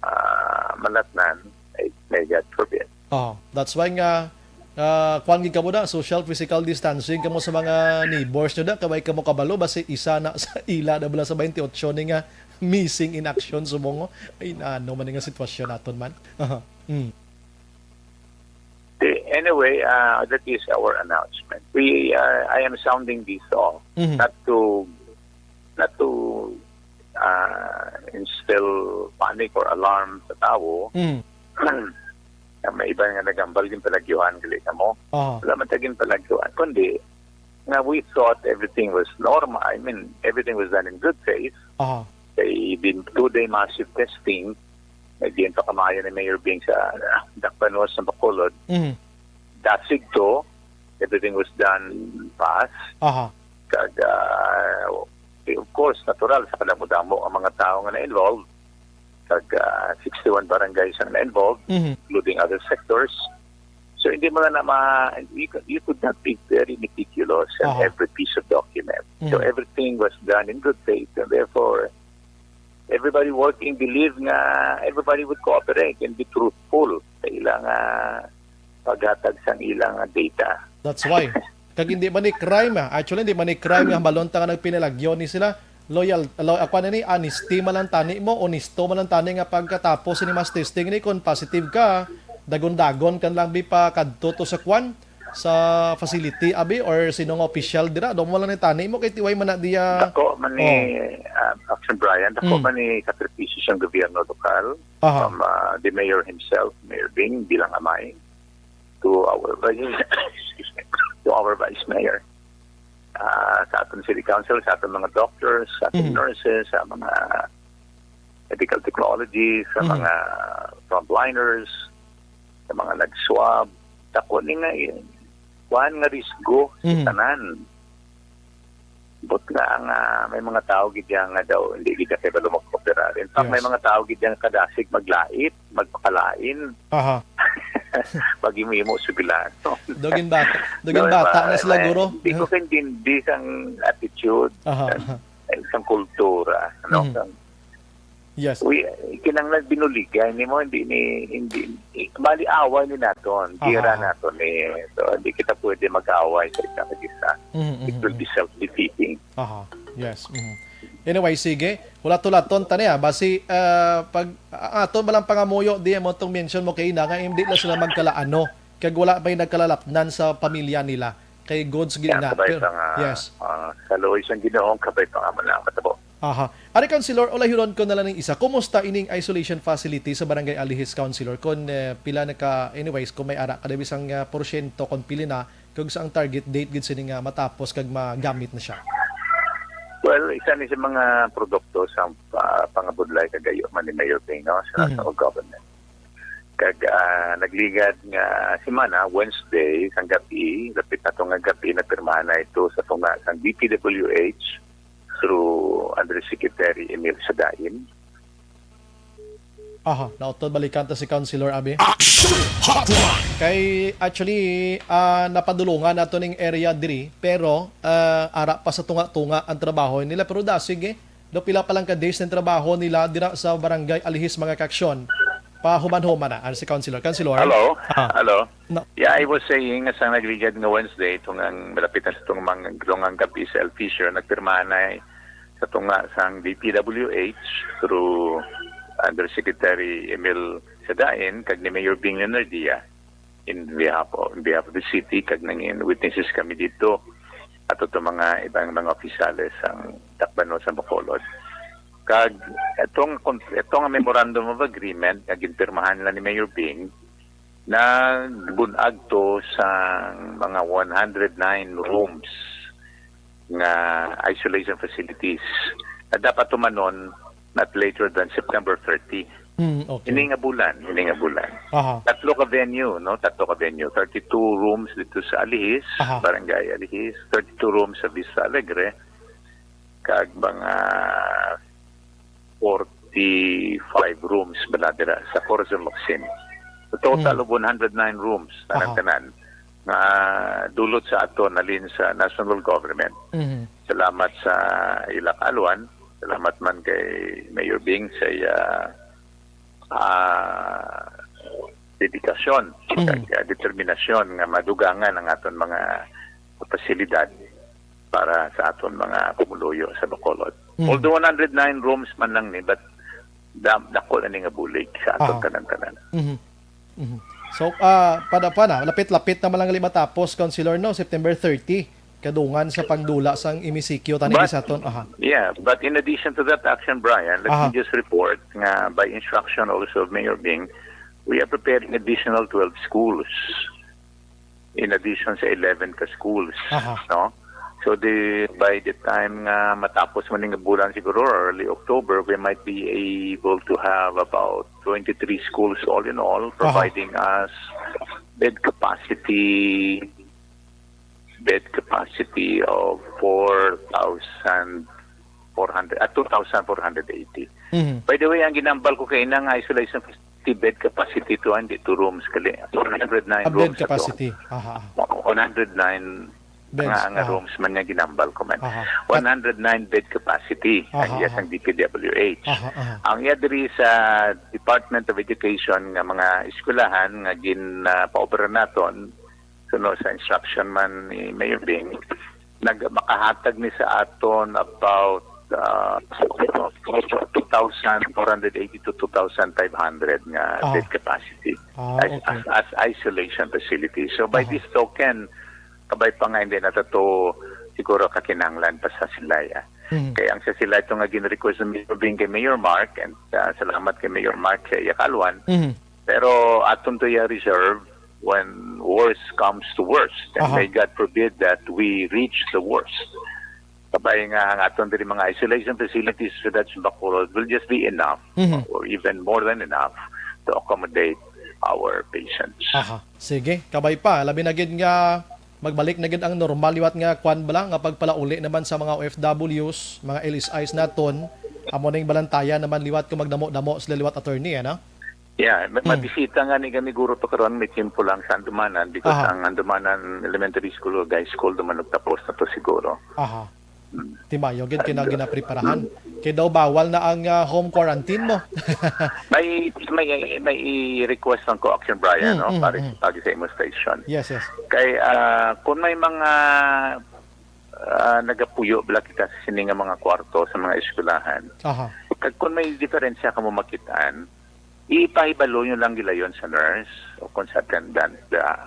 ah, malatnan, ay, may God forbid. Oh, that's why nga, ah, kuwan gid kamo na, social physical distancing kamo sa mga neighbors nyo na, kabay kamo kabalo, basi isa na sa ila na bala sa twenty-eight ni nga missing in action, subong, oh. Ay, na, ano man nga sitwasyon naton man. Aha. Mm. The, anyway, uh, that is our announcement. We, uh, I am sounding this off, Mhm. not to, not to, uh, instill panic or alarm sa tawo. Mhm. Na may iban nga nagambal, ginpalagyuhan gali kamo. Aha. Wala man ta ginpalagyuhan, kundi nga we thought everything was normal. I mean, everything was done in good faith. Aha. Kay din two-day massive testing, nagdiin pa kamayo ni Mayor Bing sa, ah, Dakbanos, sa Bacolod. Mhm. Dasig to, everything was done fast. Aha. Kag, ah, of course, natural sa kadamo-damo ang mga tawo nga na-involved. Kag, ah, sixty-one barangays ang na-involved, Mhm. including other sectors. So, hindi mo na, na ma-, you could, you could not be very meticulous in Aha. every piece of document. So, Mhm. everything was done in good faith, and therefore, everybody working believe nga everybody would cooperate and be truthful sa ilang, ah, paghatag sang ilang, ah, data. That's why. Kag hindi man ni crime, ah. Actually, hindi man ni crime nga hambalon ta nga nagpinalagyo ni sila. Loyal, lo-, ako na ni, honesty man lang tani mo, honesto man lang tani nga pagkatapos ni mass testing ni, kung positive ka, dagon-dagon kan lang bi pa kadto to sa kwan, sa facility, abi, or sino nga official dira, do mo lang ni tani mo, kay tiway man na diya. Dako man ni, Oh. ah, Action Brian, dako Mm. man ni sakripisyo sang gobyerno lokal, Aha. from, ah, the mayor himself, Mayor Bing, bilang amay, to our vice, excuse me, to our vice mayor, ah, sa aton city council, sa aton mga doctors, sa aton Mhm. nurses, sa mga medical technology, sa Mhm. mga frontliners, sa mga nag-swab. Dako ni nga, eh, kuwan nga risgo sa Mhm. tanan. But nga ang, ah, may mga tao gid yan nga daw, hindi gid yan kay balo mag-cooperate. In fact, may Yes. mga tao gid yan kadasig maglait, magpakalain. Aha. Pag imo-imo suglanon. Dugin bata. Dugin Di ba? bata na sila, May, guro. Di ko kaintindi sang attitude, Aha, sang, aha. sang kultura, ano? Mhm. Sang, Yes. we, kinahanglan binuligay nimo, hindi ni, hindi, i-, bali away ni naton, gira Aha. naton ni. So, hindi kita pwede mag-away sa isa kag isa. Mhm, It mhm, will be mhm. self-defeating. Aha. Yes. Mhm. Anyway, sige. Hulat-hulaton ta niya. Basi, ah, pag, ah, aton ba lang pangamuyo, di mo tong mention mo kay ina nga, hindi na sila magkalaano. Kag wala may nagkalalapnan sa pamilya nila. Kay goods gid Kaya na. Sabay Pero, pa nga, yes. ah, sa luoy sang Ginoo, kabay pa nga man ang matabo. Aha. Ari, Councilor, ulayhuron ko na lang ning isa. Kumusta ining isolation facility sa Barangay Alihis, Councilor? Kung, eh, pila na ka, anyways, kung may ara ka, bisang, ah, porsyento, kung pili na, kung sa ang target date gid sini nga matapos kag magamit na siya? Well, isa ni sa mga produkto sa, ah, pangabudlay kag gayuma ni Mayor Bing, no, sa Mhm. national government. Kag, ah, nagligad nga semana, Wednesday, sang gabi, lapit na to nga gabi, napirmahan na ito sa tunga sang D P W H through Undersecretary Emil Sadain. Aha, nautod balikan ta si Councilor Abi. Action Hotline! Kay actually, ah, napadulungan nato ning area diri, pero, ah, ara pa sa tunga-tunga ang trabaho nila. Pero da, sige, do pila pa lang ka days ng trabaho nila dira sa Barangay Alihis, mga kaaksyon. Pahuman-human na, ano si Councilor? Councilor? Hello? Ah. Hello? No. Yeah, I was saying, nga sang nagligad nga Wednesday, tungang malapit na sa tungang, tungang gabi sa El Fisher, nagpirmahan na sa tunga sang D P W H through Undersecretary Emil Sadain kag ni Mayor Bing Leonardia in behalf of, in behalf of the city, kag nangin witnesses kami dito at itong mga ibang mga opisyales sang Dakbanon sa Bacolod. Kag itong, itong memorandum of agreement nga ginpirmahan nila ni Mayor Bing, nagbun-ag to sa mga one hundred nine rooms nga isolation facilities na dapat tumanon not later than September thirty. Mm, okay. Ini nga bulan, ini nga bulan. Aha. Tatlo ka venue, no? Tatlo ka venue. Thirty-two rooms dito sa Alihis, Aha. Barangay Alihis. Thirty-two rooms sa Vista Alegre. Kag mga forty-five rooms bala dira sa Corazon Locsin. A total Aha. of one hundred nine rooms, Aha. tanan-tanan, nga dulot sa aton halin sa national government. Mhm. Salamat sa ila kaaluan. Salamat man kay Mayor Bing sa iya, ah, dedikasyon, Mhm. kag, ah, determinasyon nga madugangan ang aton mga pasilidad para sa aton mga pumuluyo sa Bacolod. Mhm. Although one hundred nine rooms man lang ni, but dam-, dako na ni nga bulig sa aton Aha. tanan-tanan. Mhm. Mhm. So, ah, pada pa na, lapit-lapit na man lang gali matapos, Councilor, no? September thirty, kadungan sa pagdula sang M E C Q, tani But, sa aton, aha. yeah, but in addition to that action, Brian, let Aha. me just report nga by instruction also of Mayor Bing, we are preparing additional twelve schools in addition sa eleven ka schools, Aha. no? So, the, by the time nga matapos man ning bulan siguro, early October, we might be able to have about twenty-three schools all in all, Aha. providing us bed capacity, bed capacity of four thousand four hundred, ah, two thousand four hundred eighty. Mhm. By the way, ang ginambal ko kay nga isolation facility bed capacity to, hindi two rooms kali. One hundred nine A bed rooms ato. capacity. Aha. One hundred nine Beds, nga, nga aha. rooms man nga ginambal ko man. Aha. One hundred nine bed capacity ang Aha, iya aha. sang D P W H. Aha, aha. Ang iya diri sa Department of Education nga mga eskwelahan nga gin, ah, paobra naton, suno sa instruction man ni Mayor Bing, nag-, makahatag ni sa aton about, ah, two thousand four hundred eighty to two thousand five hundred nga Aha. bed capacity Ah, as, okay. as, as isolation facility. So by Aha. this token, kabay pa nga hindi na to siguro kakinahanglan pa sa Silay, ah. Mhm. Kay ang sa Silay to nga gin-request ni Mayor Bing kay Mayor Mark, and, ah, salamat kay Mayor Mark sa iya kaaluan. Mhm. Pero aton to iya reserve when worst comes to worst. And Aha. may God forbid that we reach the worst. Kabay nga ang aton diri mga isolation facilities sa Dutch Bacolod will just be enough Mhm. or even more than enough to accommodate our patients. Aha. Sige, kabay pa. Labi na gid nga magbalik na gid ang normal liwat nga kwan bala, nga pagpalauli naman sa mga O F Ws, mga L S Is naton. Amo ning balantayan naman liwat kung magdamo-damo sila liwat, attorney, ano? Yeah, ma-, Hmm. mabisita nga ni kami guro to karon, may tiyempo lang sa Andumanan because Aha. ang Andumanan Elementary School ug High School duman nagtapos na to siguro. Aha. Hmm. Timayo gid kina And, uh, ginapreparahan. Kay daw bawal na ang, ah, home quarantine mo. May, may, may i-request lang ko, Action Brian, Hmm, no? hmm, Para hmm. sa, para sa imo station. Yes, yes. Kay, ah, kung may mga, ah, nagapuyo bala kita sa sini nga mga kwarto sa mga eskwelahan, Aha. kag kung may diferensya kamo makitaan, ipahibalo nyo lang gilayon sa nurse o kung sa attendant da.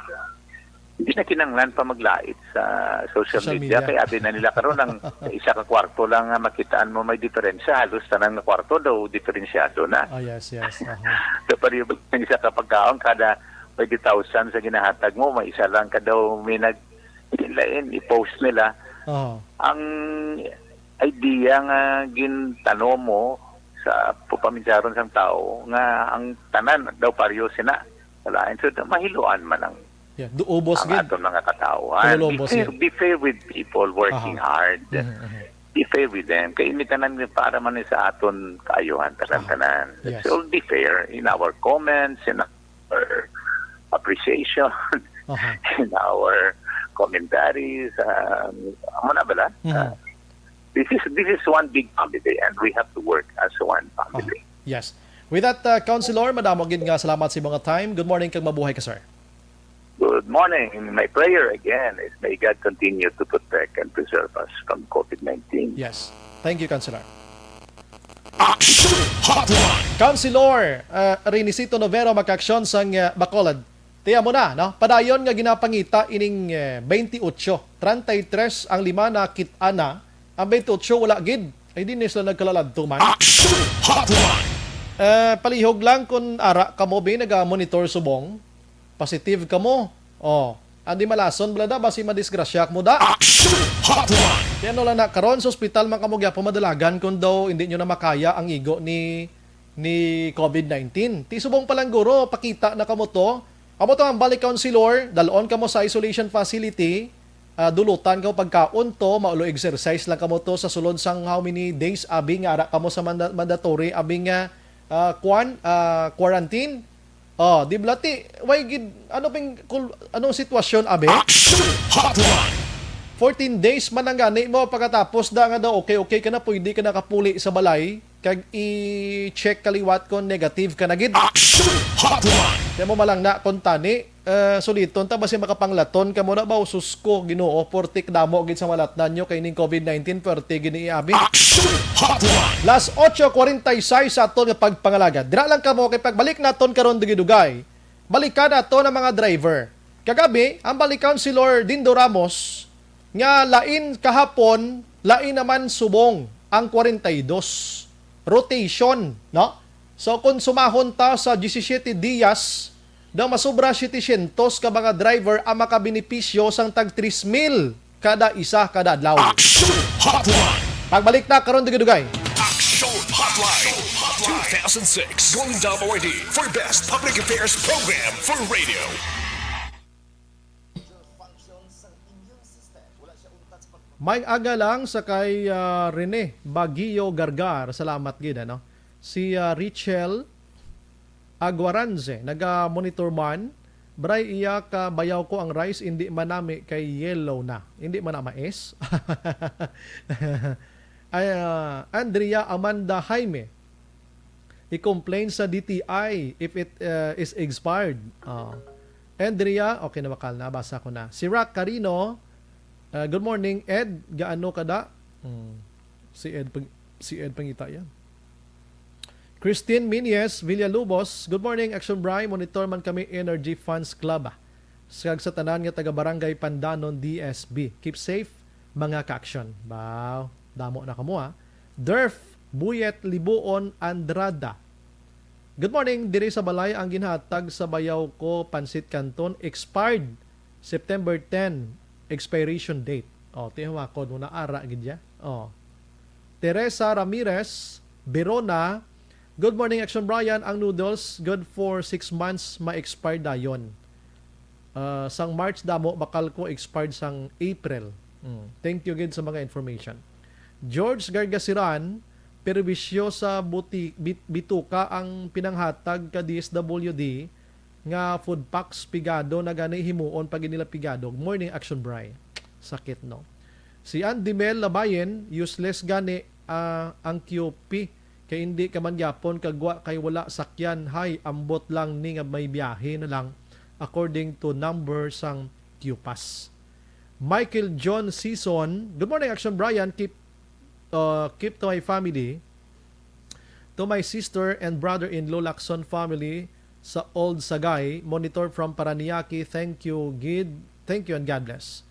Hindi na kinahanglan pa maglait sa social Social media. media. Kaya abi na nila karon ang isa ka kwarto lang nga makitaan mo may diferensya, halos tanan nga kwarto daw diferensyado na. Oh, yes, yes. Aha. So, pareho ba ang isa ka pagkaon, kada twenty thousand sa ginahatag mo, may isa lang ka daw may nag-, lain, i-post nila. Oh. Ang idea nga gintano mo sa pupamidyaron sang tao nga ang tanan daw pareho sina. Wala. So, mahiluan man ang Yeah, duubos ang gid. Aton mga katawhan. Be Kalulubos fair, gid. Be fair with people working Aha. hard. Mhm, mhm. Be fair with them. Kay ini tanan para man sa aton kaayuhan, tanan-tanan. Yes. So, be fair in our comments, in our appreciation, Aha. in our commentaries. Um, amo na bala? Mhm. Uh, this is this is one big family, and we have to work as one family. Yes. With that, uh, Councilor, madamo gid nga salamat sa imong time. Good morning kag mabuhay ka, sir. Good morning. My prayer again is may God continue to protect and preserve us from COVID nineteen. Yes. Thank you, Councilor. Action Hotline. Councilor uh, Renisito Novero, makaaksyon sang uh, Bacolod. Tiya mo na, no? Padayon nga ginapangita ining uh, twenty-eight, treinta y tres ang lima na kit-a na, ang twenty-eight wala gid. Ay, di na sila nagkalaladto man. Action Hotline. Eh, palihog lang kung ara kamo, bi, naga-monitor subong. Positive kamo. Oh, andi malason bala da, basi madisgrasya mo da. Action Hotline. Kaya no lang na karon sa ospital man kamo gyapon madalagan kung daw hindi nyo na makaya ang igo ni ni COVID nineteen. Ti subong pa lang guro, pakita na kamo to. Amo to ang balik counselor, dalon kamo sa isolation facility, ah, dulutan kamo pagkaon to, maulo exercise lang kamo to sa sulod sang how many days abi nga ara kamo sa manda- mandatory abi nga ah, kwan, ah, quarantine. Oh, di ba ti, why gid, ano ping, kul- anong sitwasyon, abi? Action Hotline. Fourteen days man ang gani mo, pagkatapos da nga daw okay-okay ka na, pwede ka nakapuli sa balay, kag i-check kaliwat kung negative ka na gid. Action Hotline. Kaya mo malang na kung tani, eh, suliton ta, basi makapanglaton ka mo na ba? Usus ko, Ginoo, portik damo gid sa malatnan nyo kay ning COVID nineteen, pwerte gid ni abi. Action Hotline. Las ocho cuarenta y seis sa aton nga pagpangalagad. Dira lang kamo kay pagbalik naton karon dugay-dugay. Balikan naton ang mga driver. Kagabi, ang balik counselor Dindo Ramos nga lain kahapon, lain naman subong ang forty-two. Rotation, no? So kung sumahon ta sa diyesisiyete diyas, daw masubra setecientos ka mga driver ang makabenepisyo sang tag tres mil kada isa kada adlaw. Action Hotline. Pagbalik na karon dugay-dugay. Action Hotline. Two thousand six Golden Dome Awardee for Best Public Affairs Program for Radio. May aga lang sa kay ah, Rene Baguio Gargar. Salamat gid, ano? Si ah, Richel Aguaranze, naga-monitor man. Bray, iya ka bayaw ko ang rice, hindi manami kay yellow na. Hindi man na mais. Ay, ah, Andrea Amanda Jaime, i-complain sa D T I if it uh, is expired. Ah. Andrea, okay, nabakal na, basa ko na. Si Rock Carino, uh, good morning, Ed. Gaano ka da? Hmm. Si Ed, pag- si Ed pangita yan. Christine Minies Villalubos, good morning, Action Bry. Monitor man kami Energy Fans Club. Kag sa tanan nga taga Barangay Pandanon, D S B. Keep safe, mga ka-action. Wow, damo na kamo, ha. Derf Buyet Libuon Andrada. Good morning, diri sa balay ang ginhatag sa bayaw ko, pansit canton, expired September ten, expiration date. Oh, tihawakon mo na ara gid ya. Oh. Teresa Ramirez, Verona, good morning, Action Brian. Ang noodles, good for six months, ma-expire dayon. Ah, sang March damo, bakal ko expired sang April. Mm. Thank you gid sa mga information. George Gargasiran, perwisyo sa buti, bit, bituka ang pinanghatag ka D S W D nga food packs pigado na gani himuon pa gid nila pigado. Morning, Action Bry. Sakit, no? Si Andy Mel Labayen, useless gani ah, ang Q P kay hindi ka man gyapon kagwa kay wala sakyan. Hay, ambot lang ni nga may biyahe na lang according to number sang Q pass. Michael John Season, good morning, Action Brian. Keep uh, keep to my family, to my sister and brother-in-law Lacson family sa Old Sagay. Monitor from Paranaque. Thank you gid Thank you and God bless.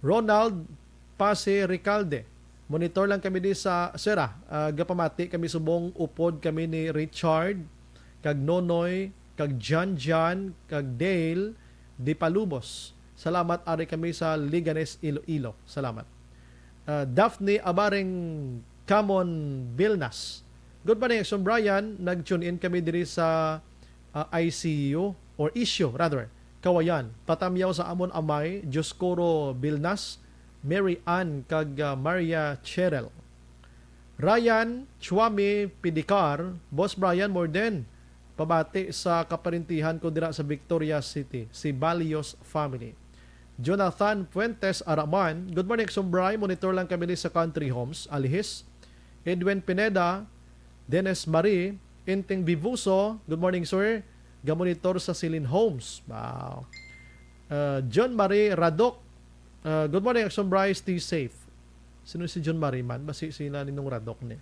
Ronald Pase Recalde, monitor lang kami di sa Sera. Ah, gapamati kami subong upod kami ni Richard, kag Nonoy, kag John John, kag Dale di Palubos. Salamat, ari kami sa Liganes, Iloilo. Salamat. Ah, Daphne Abareng Camon Bilnas. Good morning, Action Brian. Nag-tune in kami diri sa ah, I C U or issue rather, Kawayan. Patamyaw sa amon amay, Dioscoro Bilnas, Mary Ann, kag ah, Maria Cheryl. Ryan Chuami Pidicar, Boss Brian Morden, pabati sa kaparintihan ko dira sa Victoria City, si Balios family. Jonathan Fuentes Araman, good morning, Action Bri. Monitor lang kami ni sa Country Homes, Alihis. Edwin Pineda, Dennis Marie, Inting Vivuso, good morning, sir. Gamonitor sa Silin Homes. Wow. Uh, John Marie Radok, uh, good morning, Action Bri, stay safe. Sino si John Marie man? Basi sila ninong Radok ni.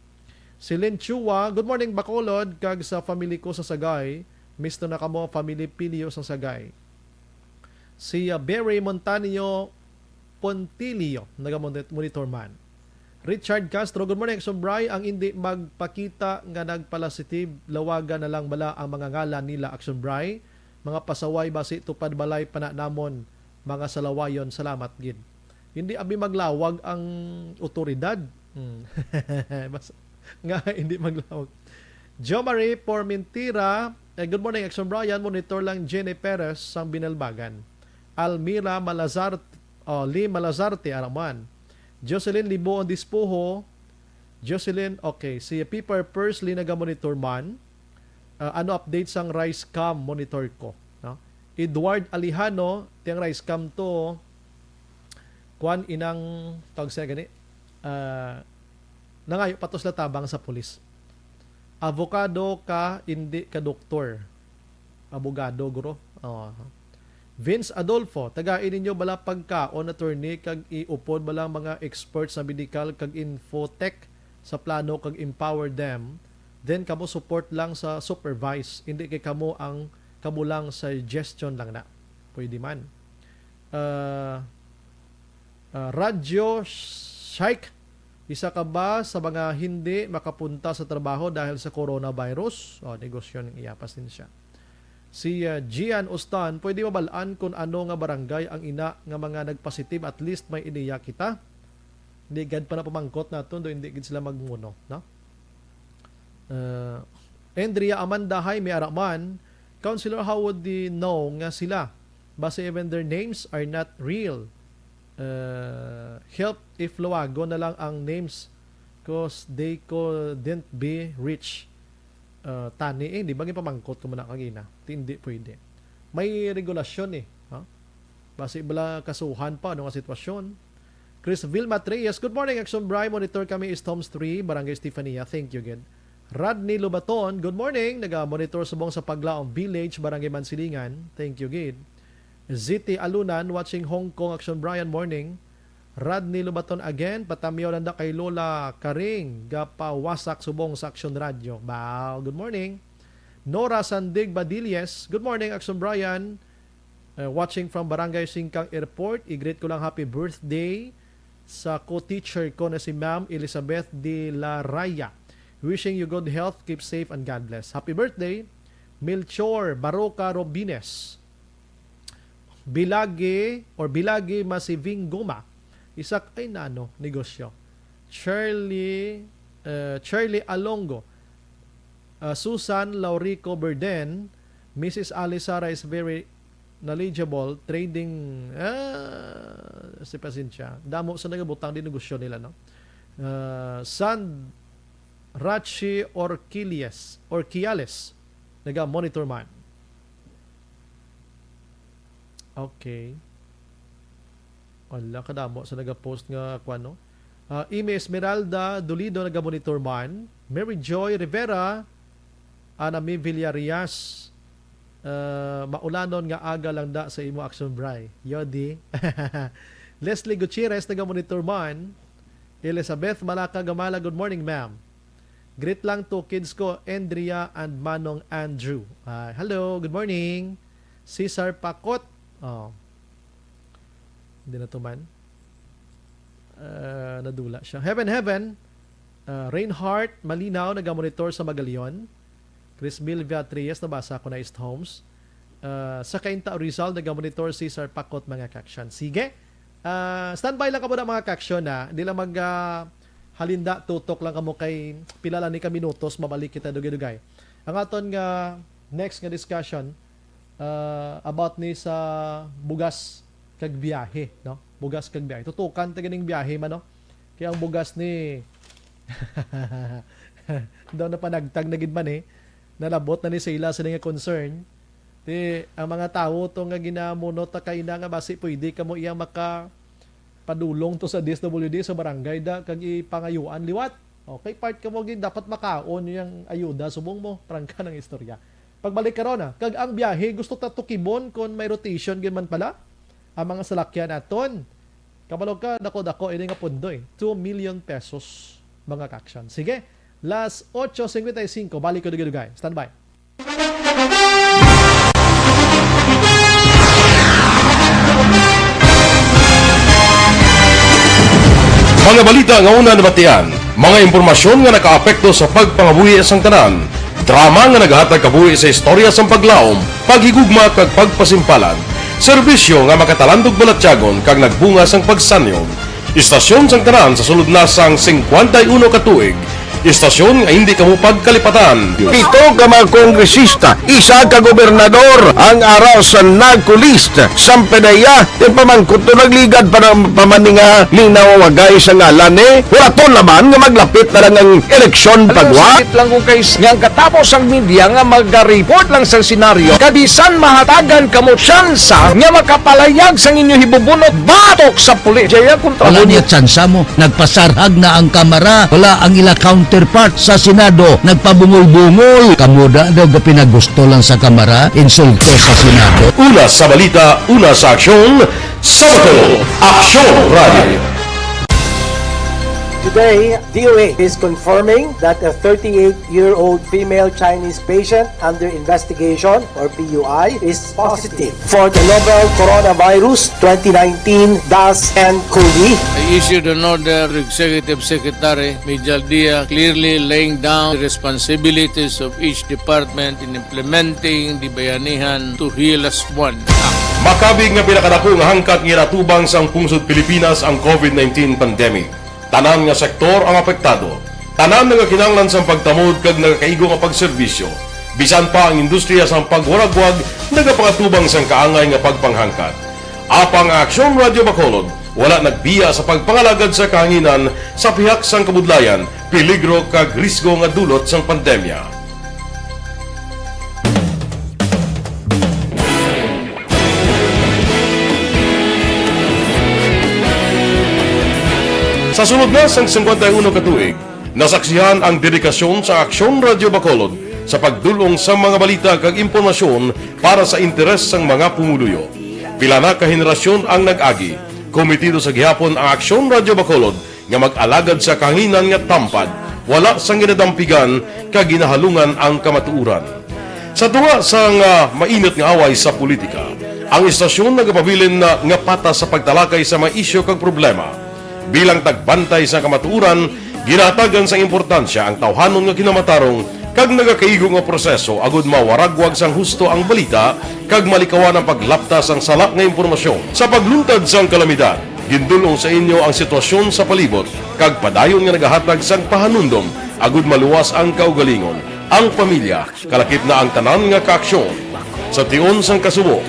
Silin Chua, good morning, Bacolod, kag sa family ko sa Sagay. Misto na kamo, family Pilio sa Sagay. Si uh, Berry Montanio Pontilio, naga-monitor man. Richard Castro, good morning, Action Bri. Ang indi magpakita nga nagpalasitive, lawagan na lang bala ang mga ngalan nila, Action Bri? Mga pasaway, basi tupad balay pa na namon, mga salawayon. Salamat gid. Hindi abi maglawag ang otoridad. Hmm. Bas-, nga hindi maglawag. Jo Marie Pormentira, eh, good morning, Action Brian. Monitor lang Jenny Perez sang Binalbagan. Almira Malazarte, oh, Lee Malazarte, Araman. Jocelyn Liboon Dispuho, Jocelyn, okay. Si Piper Pursley naga-monitor man. Ah, ano update sang rice cam monitor ko, no? Edward Alejano, tiyang rice cam to, kwan inang, tawag siya gani, ah, nangayo pa to sila tabang sa pulis. Avocado ka, hindi ka doktor. Abogado, guro. Oh. Vince Adolfo, tagain ninyo bala pagkaon, attorney, kag iupod bala mga experts sa medical kag infotech sa plano kag empower them. Then kamo support lang sa supervise, hindi kay kamo ang, kamo lang suggestion lang na. Pwede man. Ah, ah, Radyo Shaik, isa ka ba sa mga hindi makapunta sa trabaho dahil sa coronavirus? O, negosyo ning iya, pasensya. Si ah, Gian Ustan, pwede mabalaan kung ano nga barangay ang ina nga mga nagpositive, at least may ideya kita. Hindi gad pa na pamangkot naton do hindi gid sila magmuno, no? Uh, Andrea Amanda Jaime Araman, Counselor, how would they know nga sila? Basi even their names are not real. Uh, help if luwagon na lang ang names, 'cause they couldn't be reached. Uh, tani eh, di ba gipamangkot ko muna kagina? Di, hindi pwede. May regulasyon eh. Ha? Basi bala kasuhan pa, ano nga sitwasyon? Chris Vilma Reyes, good morning, Action Bri. Monitor kami, East Homes three, Barangay Estefania. Thank you, gid. Rodney Lubaton, good morning. Naga-monitor subong sa Paglaom Village, Barangay Mansilingan. Thank you, gid. Z T Alunan, watching Hong Kong, Action Brian, morning. Rodney Lubaton again, patamyaw lang da kay Lola Karing, gapawasak subong sa Action Radio. Wow, good morning. Nora Sandig Badilles, good morning, Action Brian. Uh, watching from Barangay Singkang Airport, i-greet ko lang happy birthday sa co-teacher ko na si Ma'am Elizabeth de la Raya. Wishing you good health, keep safe, and God bless. Happy birthday, Melchor Baroca Robines. Bilagi or Bilagi Masiving Guma. Isak ay nano, negosyo. Charlie, uh, Charlie Alongo. Uh, Susan Laurico Burden. Missus Alice Sara is very knowledgeable. Trading, ah, si pasensya. Damo sa nagabutang di negosyo nila, no? Uh, Sand Rachi Orquilles, Orquiales. Naga-monitor man. Okay. Wala, kadamo sa nag-post nga kwan, no? Ah, Ime Esmeralda Dolido, naga-monitor man. Mary Joy Rivera, Anami Villarias, ah, maulanon nga aga lang da sa imo, Action Bri. Yodi. Leslie Gutierrez, naga-monitor man. Elizabeth Malaka Gamala, good morning, ma'am. Greet lang to kids ko, Andrea and Manong Andrew. Ah, hello, good morning. Cesar Pakot. Oh. Hindi na tuman. Ah, nadula siya. Heaven, Heaven. Ah, Reinhardt Malinaw, nagamonitor sa Magalion. Chris Mil Beatriz, nabasa ko na, East Homes. Ah, sa Cainta, Rizal, nagamonitor si Sir Pakot, mga kaksyon. Sige. Ah, standby lang kamo na, mga kaksyon, ha. Hindi lang mag, ah, halinda, tutok lang kamo kay pila lang ni ka minutos, mabalik kita dugay-dugay. Ang aton nga next nga discussion, ah, about ni sa bugas kag biyahe, no? Bugas kag biyahe. Tutukan ta ganing biyahe man, no? Kaya ang bugas ni daw napanagtag na gid man, eh. Nalabot na ni sa ila sila nga concern. Ti, ang mga tawo to nga ginamunot ta kaina nga basi pwede kamo iyang maka padulong to sa D S W D sa barangay da kag ipangayuan liwat. Okay, part kamo gid dapat makaon yung ayuda subong mo trangka ng istorya. Pagbalik karon, ah, kag ang biyahe gusto ta tukibon kon may rotation gid man pala ang mga salakyan naton. Kabalo ka, dako-dako ini nga pundo, eh. Two million pesos, mga kaksyon. Sige, last otso cincuenta y cinco, balik ko dugay-dugay. Standby. Mga balita nga una nabatian, mga impormasyon nga nakaapekto sa pagpangabuhi sang tanan, drama nga nagahatag kabuhi sa istorya sang paglaom, paghigugma kag pagpasimpalan, serbisyo nga makatalandog balatyagon kag nagbunga sang pagsanyog. Istasyon sang tanan sa sulod na sang singkwenta y uno ka tuig. Istasyon nga hindi kamo pagkalipatan. Pito ka mga kongresista, isa ka gobernador ang ara sa NAGCO list. Sampe na iya, ti pamangkot to nagligad pa ng pamaninga ni nawawagay sa ngalan ni. Wala to naman nga maglapit na lang ang eleksyon pagwa. Sakit lang kung kay nga ang katapos ang media nga magareport lang sa senaryo. Kabisan mahatagan kamo tsansa nga makapalayag sang inyo hibubunot batok sa pulis. Jaya kontra Wala mo. Niya tsansa mo. Nagpasarhag na ang Kamara. Wala ang ila counterpart sa Senado. Nagpabungol-bungol. Kamo da daw gapinagusto lang sa Kamara. Insulto sa Senado. Una sa balita, una sa aksyon, sa Bacolod, Aksyon Radio. Today, D O A is confirming that a thirty-eight-year-old female Chinese patient under investigation, or P U I, is positive for the novel coronavirus twenty nineteen dash N COVID. I issued an order to Executive Secretary Mijal Dia, clearly laying down the responsibilities of each department in implementing the Bayanihan to Heal As One Act. Makabig nga pinakadako nga hangkat nga ginatubang sang pungsod Pilipinas ang COVID nineteen pandemic. Tanan nga sektor ang apektado. Tanan nagakinahanglan sang pagtamod kag nagakaigo nga pagserbisyo. Bisan pa ang industriya sang pagwaragwag nagapangatubang sang kaangay nga pagpanghangkat. Apang ang Aksyon Radio Bacolod wala nagbiya sa pagpangalagad sa kahanginan sa pihak sang kabudlayan, peligro kag risgo nga dulot sang pandemya. Sa sulod na sang singkwenta y uno ka tuig, nasaksihan ang dedikasyon sa Aksyon Radio Bacolod sa pagdul-ong sa mga balita kag impormasyon para sa interes sang mga pumuluyo. Pila na ka henerasyon ang nag-agi. Komitido sa gihapon ang Aksyon Radio Bacolod nga mag-alagad sa kahanginan nga tampad, wala sang ginadampigan kag ginahalungan ang kamatuoran. Sa tunga sang, ah, mainit nga away sa politika, ang istasyon nagapabilin na nga patas sa pagtalakay sa mga isyu kag problema. Bilang tagbantay sa kamatuoran, ginahatagan sang importansya ang tawhanon nga kinamatarong kag nagakaigo nga proseso agud mawaragwag sang husto ang balita kag malikawan ang paglapta sang sala nga impormasyon. Sa pagluntad sang kalamidad, gindul-ong sa inyo ang sitwasyon sa palibot kag padayon nga nagahatag sang pahanumdom agud maluwas ang kaugalingon, ang pamilya, kalakip na ang tanan nga kaaksyon. Sa tion sang kasubo,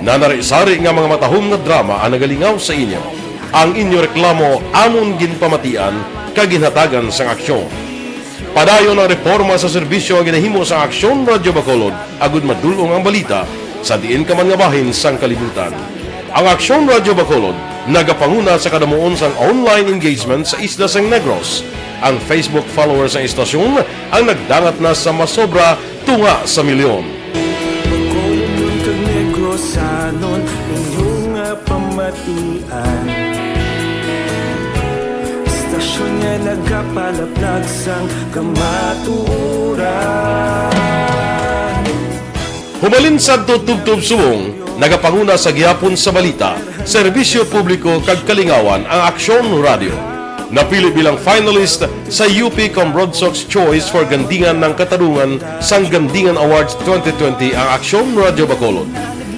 nanari-sari nga mga matahom nga drama ang nagalingaw sa inyo. Ang inyo reklamo amon ginpamatian kag ginhatagan sang aksyon. Padayon ang reporma sa serbisyo nga ginahimo sa Aksyon Radyo Bacolod agud madul-ong ang balita sa diin ka man nga bahin sang kalibutan. Ang Aksyon Radyo Bacolod nagapanguna sa kadamuon sang online engagement sa isla sang Negros. Ang Facebook followers sang istasyon ang nagdangat na sa masobra tunga sa milyon. Bacolod kag Negrosanon, inyo nga pamatian. Istasyon nga nagapalaplag sang kamatuoran. Humalin sadto tubtob subong, Nagapanguna sa gihapon sa balita, serbisyo publiko kag kalingawan ang Aksyon Radio. Napili bilang finalist sa U P Cambronsox Choice for Gandingan ng Katarungan sang Gandingan Awards twenty twenty ang Aksyon Radio Bacolod.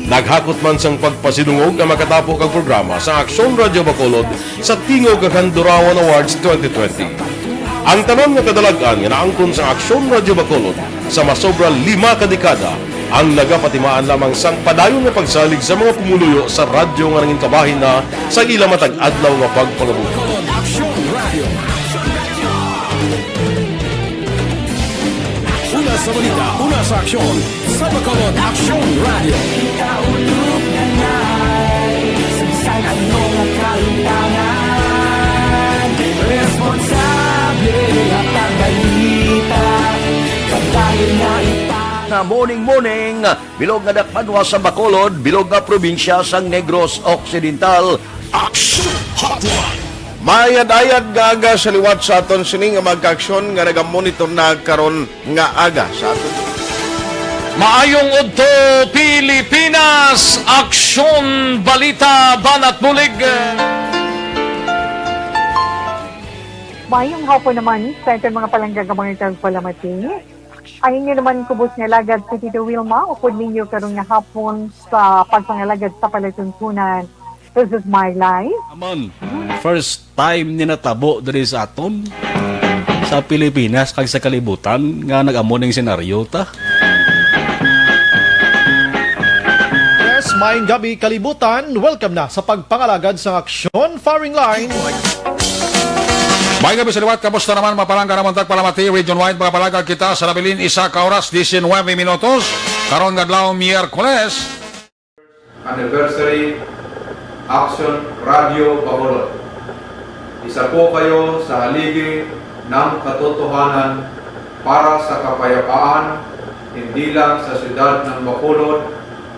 Naghakot man sang pagpasidungog ang makatapo kag programa sa Aksyon Radio Bacolod sa Tingog kag Handurawan Awards twenty twenty. Ang tanan nga kadalag-an nga naangkon sa Aksyon Radio Bacolod sa masobra lima ka dekada ang nagapatimaan lamang sang padayon nga pagsalig sa mga pumuluyo sa radyo nga nangin kabahin na sa ila matag adlaw nga pagpangabuhi. Aksyon Radio. Una sa balita, una sa aksyon, sa Bacolod Aksyon Radio. Kita ulog na nai, sa bisan ano nga kahimtangan, responsable at ang balita, kadayon nga ipa- Nga morning, morning, bilog nga dakpanwa sa Bacolod, bilog nga probinsya sang Negros Occidental. Aksyon Hotline. Mayad-ayad nga aga sa liwat sa aton sini nga mga kaaksyon nga nagamonitor na karon nga aga sa aton. Maayong udto, Pilipinas! Aksyon, balita, banat, bulig. Mayong hapon naman sa aton mga palangga nga mga tagpalamati. Ang inyo naman kubos nga alagad si Tito Wilma, upod ninyo karon nga hapon sa pagpangalagad sa palatuntunan. This is my life. Amon, first time ni natabo diri sa aton, sa Pilipinas kag sa kalibutan, nga nag-amo ning senaryo ta. Yes, maayong gabi, kalibutan. Welcome na sa pagpangalagad sa Aksyon Firing Line. Maayong gabi sa liwat, kamusta naman, mga palangga namon tagpalamati, region wide, mga palangga kita sa nabilin, isa ka oras, diecinuebe minutos, karon nga adlaw, Miyerkules. Anniversary, Aksyon Radio Bacolod. Isa po kayo sa haligi ng katotohanan para sa kapayapaan, hindi lang sa siyudad ng Bacolod,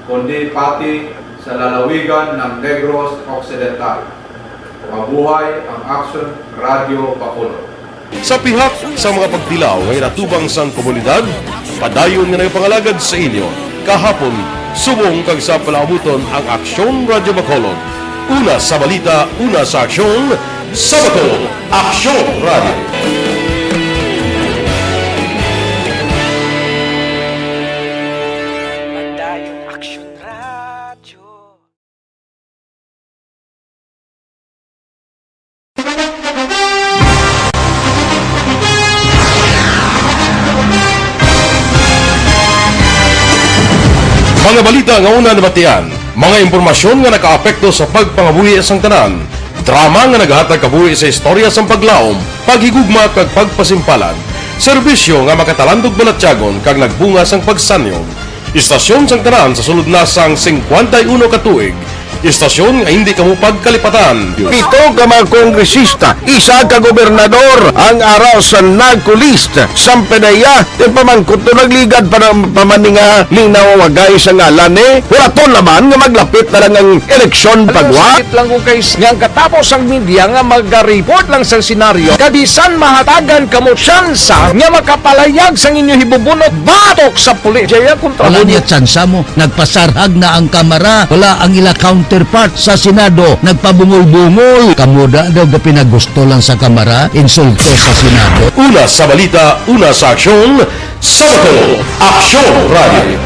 kundi pati sa lalawigan ng Negros Occidental. Mabuhay ang Aksyon Radio Bacolod. Sa pihak sa mga pagtilaw nga ginatubang sang komunidad, padayon nga nagapangalagad sa inyo kahapon, subong kag sa palaabuton ang Aksyon Radio Bacolod. Una sa balita, una sa aksyon, sa Bacolod, Aksyon Radio. Padayon Aksyon Radio. Mga balita nga una nabatian, mga impormasyon nga nakaapekto sa pagpangabuhi sang tanan, drama nga nagahatag kabuhi sa istorya sang paglaom, paghigugma kag pagpasimpalan, serbisyo nga makatalandog balatyagon kag nagbunga sang pagsanyog. Istasyon sang tanan sa sulod na sang singkwenta y uno ka tuig. Istasyon nga hindi kamo pagkalipatan. Pito ka mga kongresista, isa ka gobernador ang ara sa NAGCO list. Sampanaya, ti pamangkot to nagligad pa na, pa man ni nga linaw wagay sa ngalan ni. Huraton naman nga maglapit na lang ang eleksyon pagwa. Sakit lang ko kay s-, nga ang katapos ang media nga maga-report lang sa senaryo, kabisan mahatagan kamo tsansa nga makapalayag sang inyo hibubunot batok sa pulis. Jaya kontra Wala mo. Niya tsansa mo. Nagpasarhag na ang Kamara. Wala ang ila counterpart sa Senado. Nagpabungol-bungol. Kamo da daw ga pinagusto lang sa Kamara. Insulto sa Senado. Una sa balita, una sa aksyon, sa Bacolod, Aksyon Radio.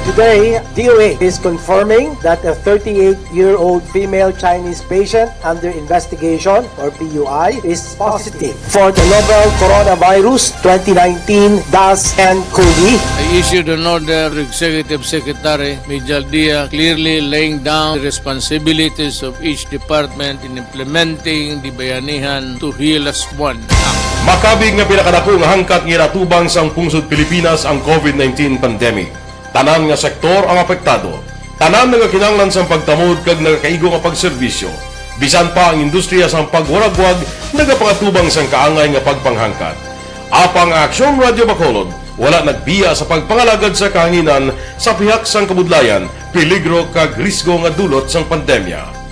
Today, D O H is confirming that a thirty-eight-year-old female Chinese patient under investigation, or P U I, is positive for the novel coronavirus twenty nineteen dash N cov. I issued an order to Executive Secretary Mijal Dia, clearly laying down the responsibilities of each department in implementing the Bayanihan to Heal As One Act. Makabig nga pinakadako nga hangkat nga ginatubang sang pungsod Pilipinas ang COVID nineteen pandemic. Tanan nga sektor ang apektado. Tanan nagakinahanglan sang pagtamod kag nagakaigo nga pagserbisyo. Bisan pa ang industriya sang pagwaragwag nagapangatubang sang kaangay nga pagpanghangkat. Apang ang Aksyon Radio Bacolod wala nagbiya sa pagpangalagad sa kahanginan sa pihak sang kabudlayan, peligro kag risgo nga dulot sang pandemya.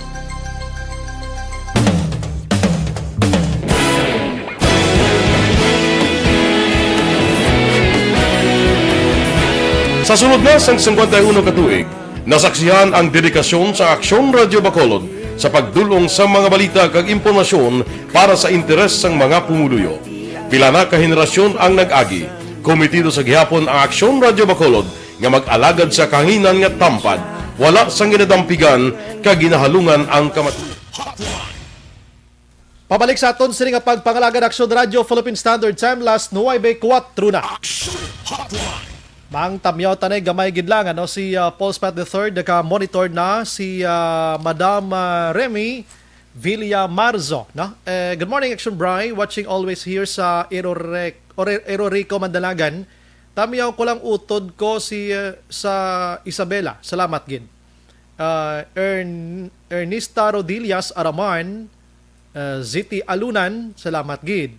Sa sulod na sang singkwenta y uno ka tuig, nasaksihan ang dedikasyon sa Aksyon Radyo Bacolod sa pagdul-ong sa mga balita kag impormasyon para sa interes sang mga pumuluyo. Pila na ka henerasyon ang nag-agi. Komitido sa gihapon ang Aksyon Radyo Bacolod nga mag-alagad sa kahanginan nga tampad, wala sang ginadampigan kag ginahalungan ang kamat- Pabalik sa aton sini nga pagpangalagad, Aksyon Radio Philippine Standard Time, las nuwebe kuwatro na. Action Hotline. Mang tamyaw tanay gamay gid lang, ano, si, ah, Paul Spat the third, naka-monitor na si, ah, Madam, ah, Remy Villamarzo, no? Eh, good morning, Action Bry. Watching always here sa Erore-, Ore-, Erorico, Mandalagan. Tamyaw ko lang utod ko si, ah, sa Isabela. Salamat gid. Ah, Ern-, Ernesta Rodillas Araman, ah, Ziti Alunan, salamat gid.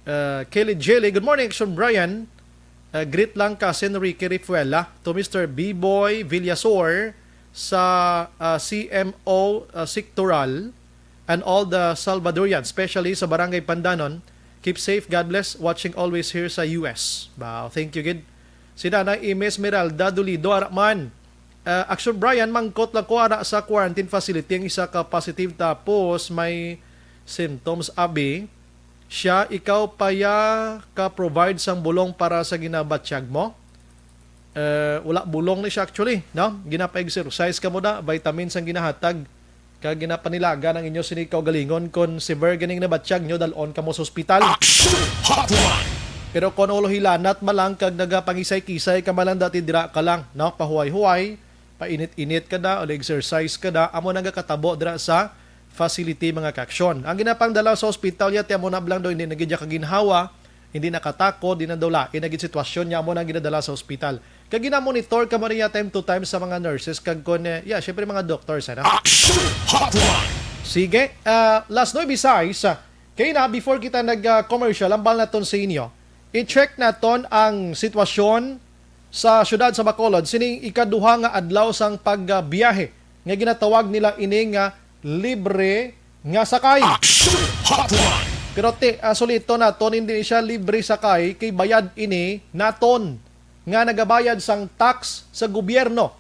Ah, Kelly Jelly, good morning, Action Brian. Ah, greet lang ka, Enrique Rifuela, to Mister B-Boy Villasor sa, ah, C M O, ah, Sectoral, and all the Salvadorians, especially sa Barangay Pandanon. Keep safe, God bless. Watching always here sa U S. Wow, thank you gid. Si Nanay Ime Esmeralda Dolido Araman. Ah, Action Brian, mangkot lang ko ara sa quarantine facility ang isa ka positive tapos may symptoms abi. Siya, ikaw pa ya ka provide sang bulong para sa ginabatyag mo? Eh, wala bulong ni siya actually, no? Ginapa-exercise ka mo na, vitamins ang ginahatag. Kag ginapanilagan ang inyo sini kaugalingon, kon severe ganing nabatyag nyo, dal-on kamo sa ospital. Action Hotline! Pero kon ulo hilanat man lang kag nagapangisay-kisay ka man lang dati, dira ka lang, no? Pahuway-huway, painit-init ka na, o exercise ka na, amo nang gatabo dira sa facility, mga kaaksyon. Ang ginapangdala sa ospital, yati amo na lang daw, hindi na gid ya kaginhawa, hindi nakatakod, di na daw lain na gid sitwasyon niya, amo nang ginadala sa ospital. Kag ginamonitor ka mo niya time to time sa mga nurses, kag kon, eh, yeah, syempre mga doctors, ano? Action Hotline! Sige, ah, las nuebe sais, ah, kay na, before kita nag, ah, commercial, ambal naton sa inyo, i-check naton ang sitwasyon sa siyudad sa Bacolod, sining ikaduha nga adlaw sang pagbiyahe nga ginatawag nila ini nga libre nga sakay. Action Hotline! Pero ti, ah, sulito naton, hindi siya libre sakay, kay bayad ini naton nga nagabayad sang tax sa gobyerno.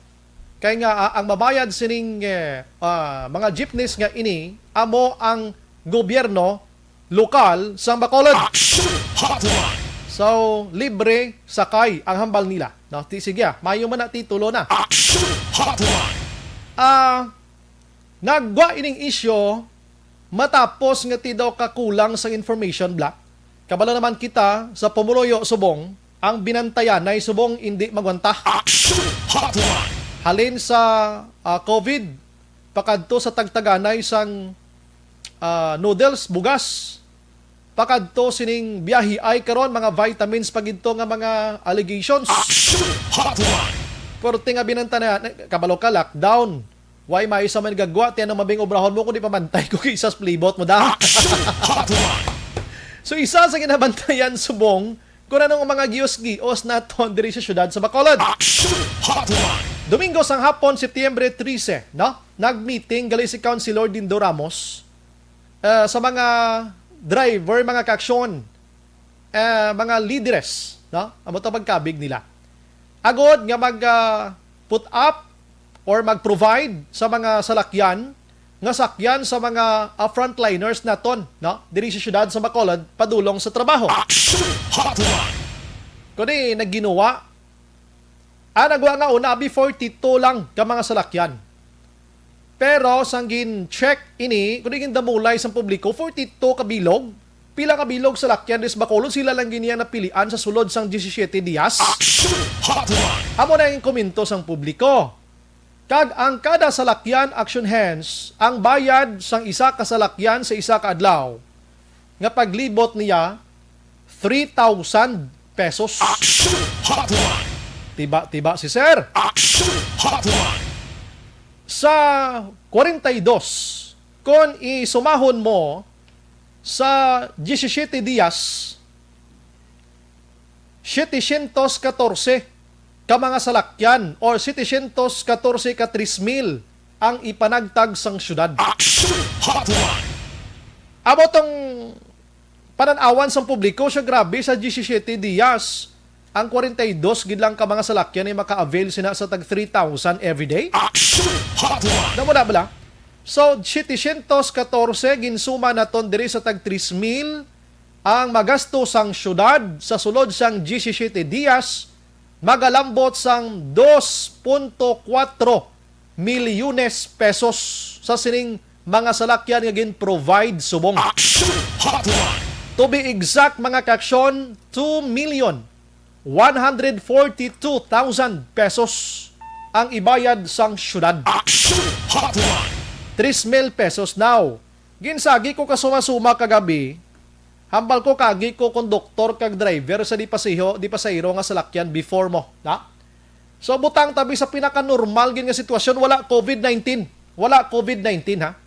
Kay nga, ah, ang mabayad sining, eh, ah, mga jeepneys nga ini amo ang gobyerno lokal sang Bacolod. Action Hotline! So, libre sakay ang hambal nila. No, ti, sige, ah, mayo man na, titulo na. Action Hotline! Ah, nagwa ining isyu matapos nga ti daw kakulang sang information block. Kabalo naman kita sa pumuluyo subong ang binantayanay subong indi magwanta. Action Hotline! Halin sa, ah, COVID, pakadto sa tagtaganay sang, ah, noodles, bugas, pakadto sining biyahe, ay karon mga vitamins pa gid to nga mga allegations. Action Hotline! Korte nga binantayan, kabalo ka, lockdown. Why may isa man gagwa, ti ano mabing obrahon mo kung di pamantay ko kay isas plibot mo da? Action Hotline! So, isa sa ginabantayan subong kung anong mga gios-gios naton diri sa syudad sa Bacolod. Action Hotline! Domingo sang hapon, Setyembre trese, no? Nag-meeting gali si Councilor Dindo Ramos, eh, sa mga driver, mga kaaksyon, eh, mga lideres, no? Amo to pagkabig nila. Agod nga mag, ah, put up or mag-provide sa mga salakyan nga sakyan sa mga, ah, frontliners naton, no? Diri sa siyudad sa Bacolod, padulong sa trabaho. Action Hotline! Kundi nagginuwa, ah, nagwa nga una, abi forty-two lang ka mga salakyan. Pero sang gin-check ini, kundi gindamulay sang publiko, forty-two ka bilog. Pila ka bilog salakyan dis Bacolod, sila lang gid niya napilian sa sulod sang diyesisiete dias? Action Hotline! Amo na ang komento sang publiko. Kag ang kada salakyan, action hands, ang bayad sang isa ka salakyan sa isa ka adlaw, nga paglibot niya, three thousand pesos. Action Hotline! Tiba-tiba si sir. Action Hotline! Sa kwarenta y dos, kon isumahon mo sa diyesisiete dias, setecientos katorse ka mga salakyan or setecientos katorse ka tres mil ang ipanagtag sang syudad. Action Hotline! Amo tong panan-awan sang publiko siya, grabe, sa diyesisiete dias. Ang kwarenta y dos gid lang ka mga salakyan ay maka-avail sina sa tag three thousand every day. Action Hotline! Namo na bala? So, setecientos katorse ginsuma naton diri sa tag tres mil ang magasto sang syudad sa sulod sang diyesisiyete dias, magalambot sang dos punto kuwatro milyones pesos sa sining mga salakyan nga gin-provide subong. Action Hotline! To be exact, mga kaaksyon, two million one hundred forty-two thousand pesos ang ibayad sang syudad. Action Hotline! Tres mil pesos now. Ginsagi ko kasuma-suma kagabi, hambal ko kagi ko konduktor kag driver sa di pasiho, di pasahero nga salakyan before mo, na? So, butang tabi sa pinaka-normal gid nga sitwasyon, wala covid nineteen. Wala covid nineteen, ha?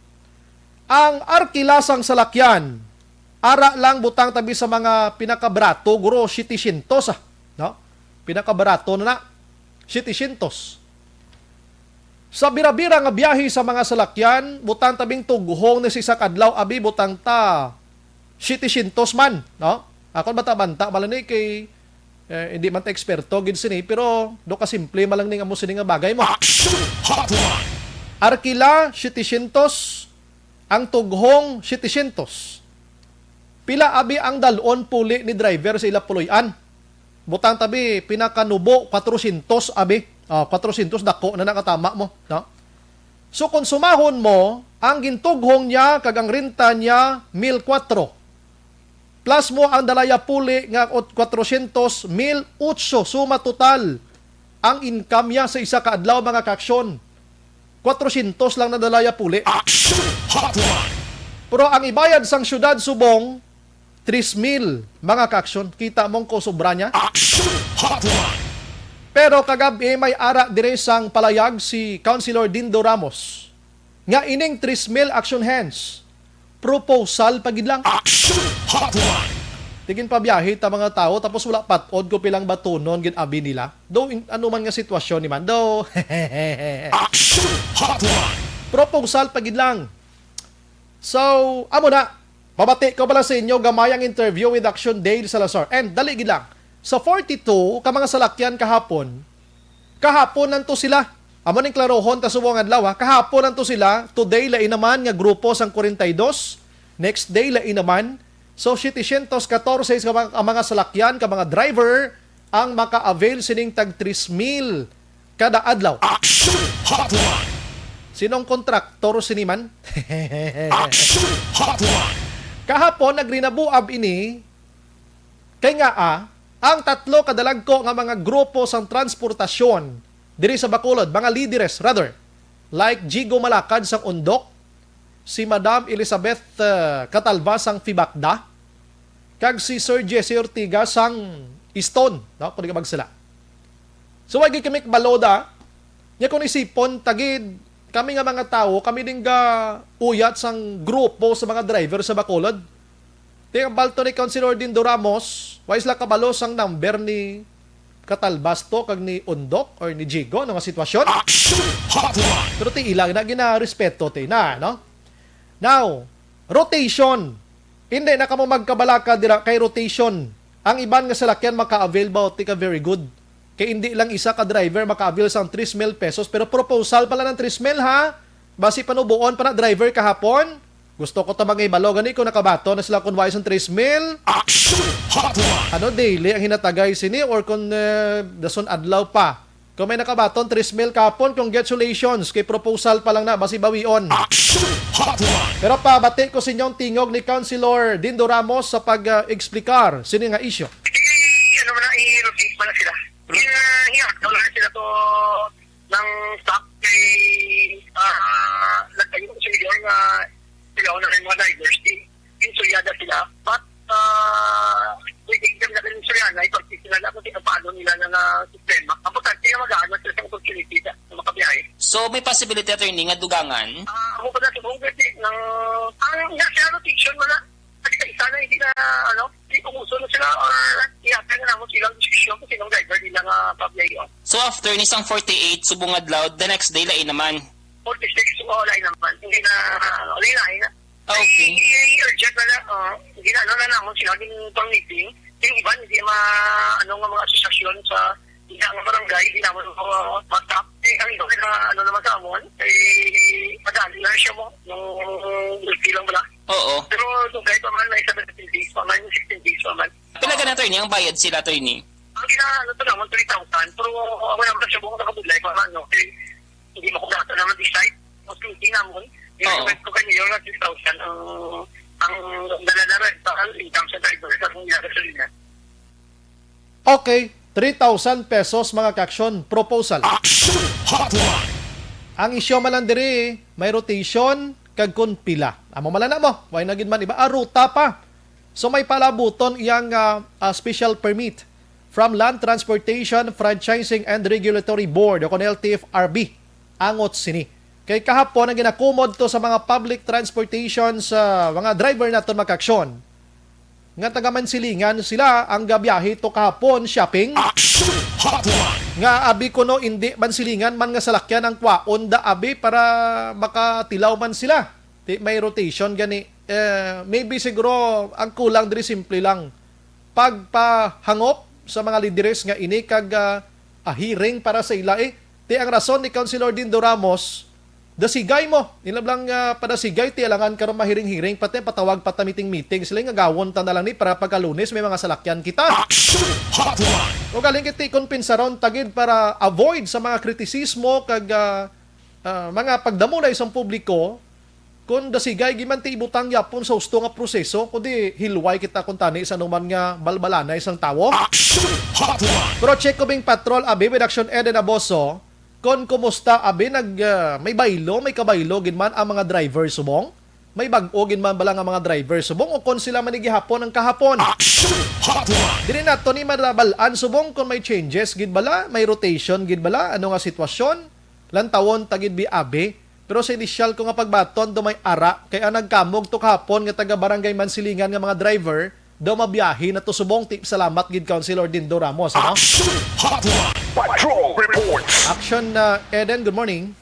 Ang arkila sang salakyan, ara lang butang tabi sa mga pinakabrato, guro, setecientos, ah. No? Pinakabrato na na, setecientos. Sa bira-bira nga biyahe sa mga salakyan, butang tabing tughong ni sa isa ka adlaw, abi, butang ta setecientos man, no? Akon banta-banta man lang ni kay, eh, hindi man ta eksperto gid sini, pero do ka simple man lang ning amo sini nga bagay mo. Action Hotline! Arkila, setecientos. Ang tughong, setecientos. Pila abi ang dalon puli ni driver sa ila puloy-an? Butang tabi, pinakanubo, kwatrocientos abi. Ah, kwatrocientos, dako na nakatama mo, no? So, kung sumahon mo, ang gintughong niya kag ang renta niya, mil kuwatro. Plus mo ang dalaya puli nga ot-, kwatrocientos, mil otso. Suma total ang income niya sa isa ka adlaw, mga kaaksyon. Kwatrocientos lang na dalaya puli. Action Hotline! Pero ang ibayad sang syudad subong, tres mil, mga kaaksyon. Kita mo ang kusubra niya? Action Hotline! Pero kagabi may ara dire sang palayag si Councilor Dindo Ramos nga ining tres mil action hands, proposal pa gid lang. Action Hotline! Tigin pabiyahe ta mga tawo, tapos wala pat-od ko pilang batunon gid abi nila. Do in, ano man nga sitwasyon ni man, do. Action Hotline! Proposal pa gid lang. So, amo na. Mabati ko pala sa inyo, gamay ang interview with Action Dale Salazar. And dali gid lang. Sa forty-two ka mga salakyan kahapon, kahapon nanto sila. Amo ning klarohon ta subong adlaw, ha. Kahapon nanto sila, today lain naman nga grupo sang kwarenta y dos, next day lain naman. So, setecientos katorse ka mga, ang mga salakyan, ka mga driver, ang maka-avail sining tag tres mil kada adlaw. Action Hotline! Sinong kontraktor sini man? Action Hotline! Kahapon, nagrinabuab ini kay nga, ah, ang tatlo ka dalagko nga mga grupo sang transportasyon diri sa Bacolod, mga lideres, rather, like Jigo Malakad sang Undok, si Madam Elizabeth, uh, Catalba sang Fibacda, kag si Sir Jesse Ortiga sang Stone, no? Kung di ka magsala. So, wa gid kami kabalo da. Nya kung isipon, tagid, kami nga mga tawo, kami din ga uyat sang grupo sa mga driver sa Bacolod. Ti ang balto ni Councilor Dindo Ramos, wa sila kabalo sang number ni Catalba to kag ni Undok or ni Jigo, ano nga sitwasyon? Action Hotline! Pero ti ilang na ginarespeto ti na, no? Now, rotation. Hindi na kamo magkabalaka dira kay rotation. Ang iban nga salakyan maka-avail ba ti ka very good. Kay hindi lang isa ka driver maka-avail sang tres mil pesos, pero proposal pala ng tres mil, ha? Basi panubuon pa na driver kahapon. Gusto ko ta mangibalo gani kung nakabaton na sila kung wais ang tres mil. Action Hotline! Ano, daily ang hinatagay sini or kung, eh, dason adlaw pa? Kung may nakabaton, tres mil kapon, congratulations. Kay proposal pa lang na, basi bawion. Action Hotline! Pero pabati ko sa inyong tingog ni Councilor Dindo Ramos sa pag-, ah, eksplikar sini nga isyu. Sige, ano man na, i-rotate man na sila. Hin-, hiyag daw lang sila to ng stock kay, ah, nagtayo ko sa Mayor nga sila na rin mga drivers, di, insulyada sila. But, ah, we give them na rin insulyada, ipag-, sila na kung paano nila na nga sistema. Ang importante nga mag-aano sila sa opportunity na, na makabiyahe. So, may possibility, attorney, nga dugangan? Ah, ako pa na sa Congress, eh, ng, ang nasa rotation mo na, kasi sa isa na hindi na, ano, hindi kumuso na sila or iyatan na naman silang desisyon kung sinong driver nila nga pabiyahe. So, after ni sang forty-eight, subong adlaw, the next day, lain naman? Forty-six, wala naman. Hindi na, ano, lain na. Ah, okay. I-, i-, i-urgent na lang, oh, ginano na naman sila, yung pang-meeting. Yung iban, hindi ma-, ano nga mga asosasyon sa ina nga barangay, hindi naman ma-, ma-stop. Eh, ang iba na, ano naman sa amon, eh, madali na siya mo, nung multi lang bala. Oo. Pero dugay pa man, may seventeen days pa man, sixteen days pa man. Pila ka na, attorney, ang bayad sila, attorney? Ang gina-, ano to naman, three thousand. Pero ako naman siya buong nakabudlay pa man, no? Kaya hindi mo kung nato naman decide. Mas hindi naman. Yung Oo. Request ko kanyo, yung three thousand, ang, ang dala na rental, income sa driver, sa kung gasolina. Okay, three thousand pesos, mga ka-action. Proposal. Action Hotline. Ang isyu man lang diri, may rotation, kag kun pila. Amo man lang na mo, why na gid man iba? Ah, ruta pa. So may palabuton iyang, ah, ah, special permit from Land Transportation Franchising and Regulatory Board o kon L T F R B. Angot sini. Kay kahapon ang ginakumod to sa mga public transportation sa mga driver naton, mga ka-action, nga taga Mansilingan sila ang gabiyahe to kahapon shopping. Action Hotline. Nga abi kuno indi Mansilingan man nga salakyan ang kwaon da abi para makatilaw man sila. Ti may rotation gani. Eh, maybe siguro ang kulang diri simple lang. Pagpahangop sa mga lideres nga ini kag, ah, ah, hearing para sa ila, eh. Ti ang rason ni Councilor Dindo Ramos, dasigay mo. Ila lang, ah, padasigay, ti alangan karon mahiring-hiring, pati patawag pa ta meeting-meeting. Sila nga gawon ta na lang ni para pagka-Lunes may mga salakyan kita. Action Hotline. O galing kiti, kon pinsaron ta gid para avoid sa mga kritisismo kag, ah, ah, mga pagdamo na isang publiko, kon dasigay gid man ti ibutang yapon sa husto nga proseso, kundi hilway kita kuntani sa anuman nga balbalanay sang tawo. Action Hotline. Pero check ko bing patrol abi with Action Eden Aboso, kon kumusta abi nag, ah, may baylo, may kabaylo gid man ang mga driver subong? May bag-o gid man bala nga mga driver subong o kon sila man ni gihapon ang kahapon? Action Hotline. Dili nato ni madabal-an subong kon may changes gid bala, may rotation gid bala, ano nga sitwasyon? Lantawon ta gid bi abi. Pero sa inisyal ko nga pagbaton, daw may ara. Kay ang nagkamog to kahapon nga taga Barangay Mansilingan nga mga driver, daw mabiyahe na to subong. Ti salamat gid, Councilor Dindo Ramos, ano? Action Hotline. Patrol Reports. Action, uh, Eden, good morning.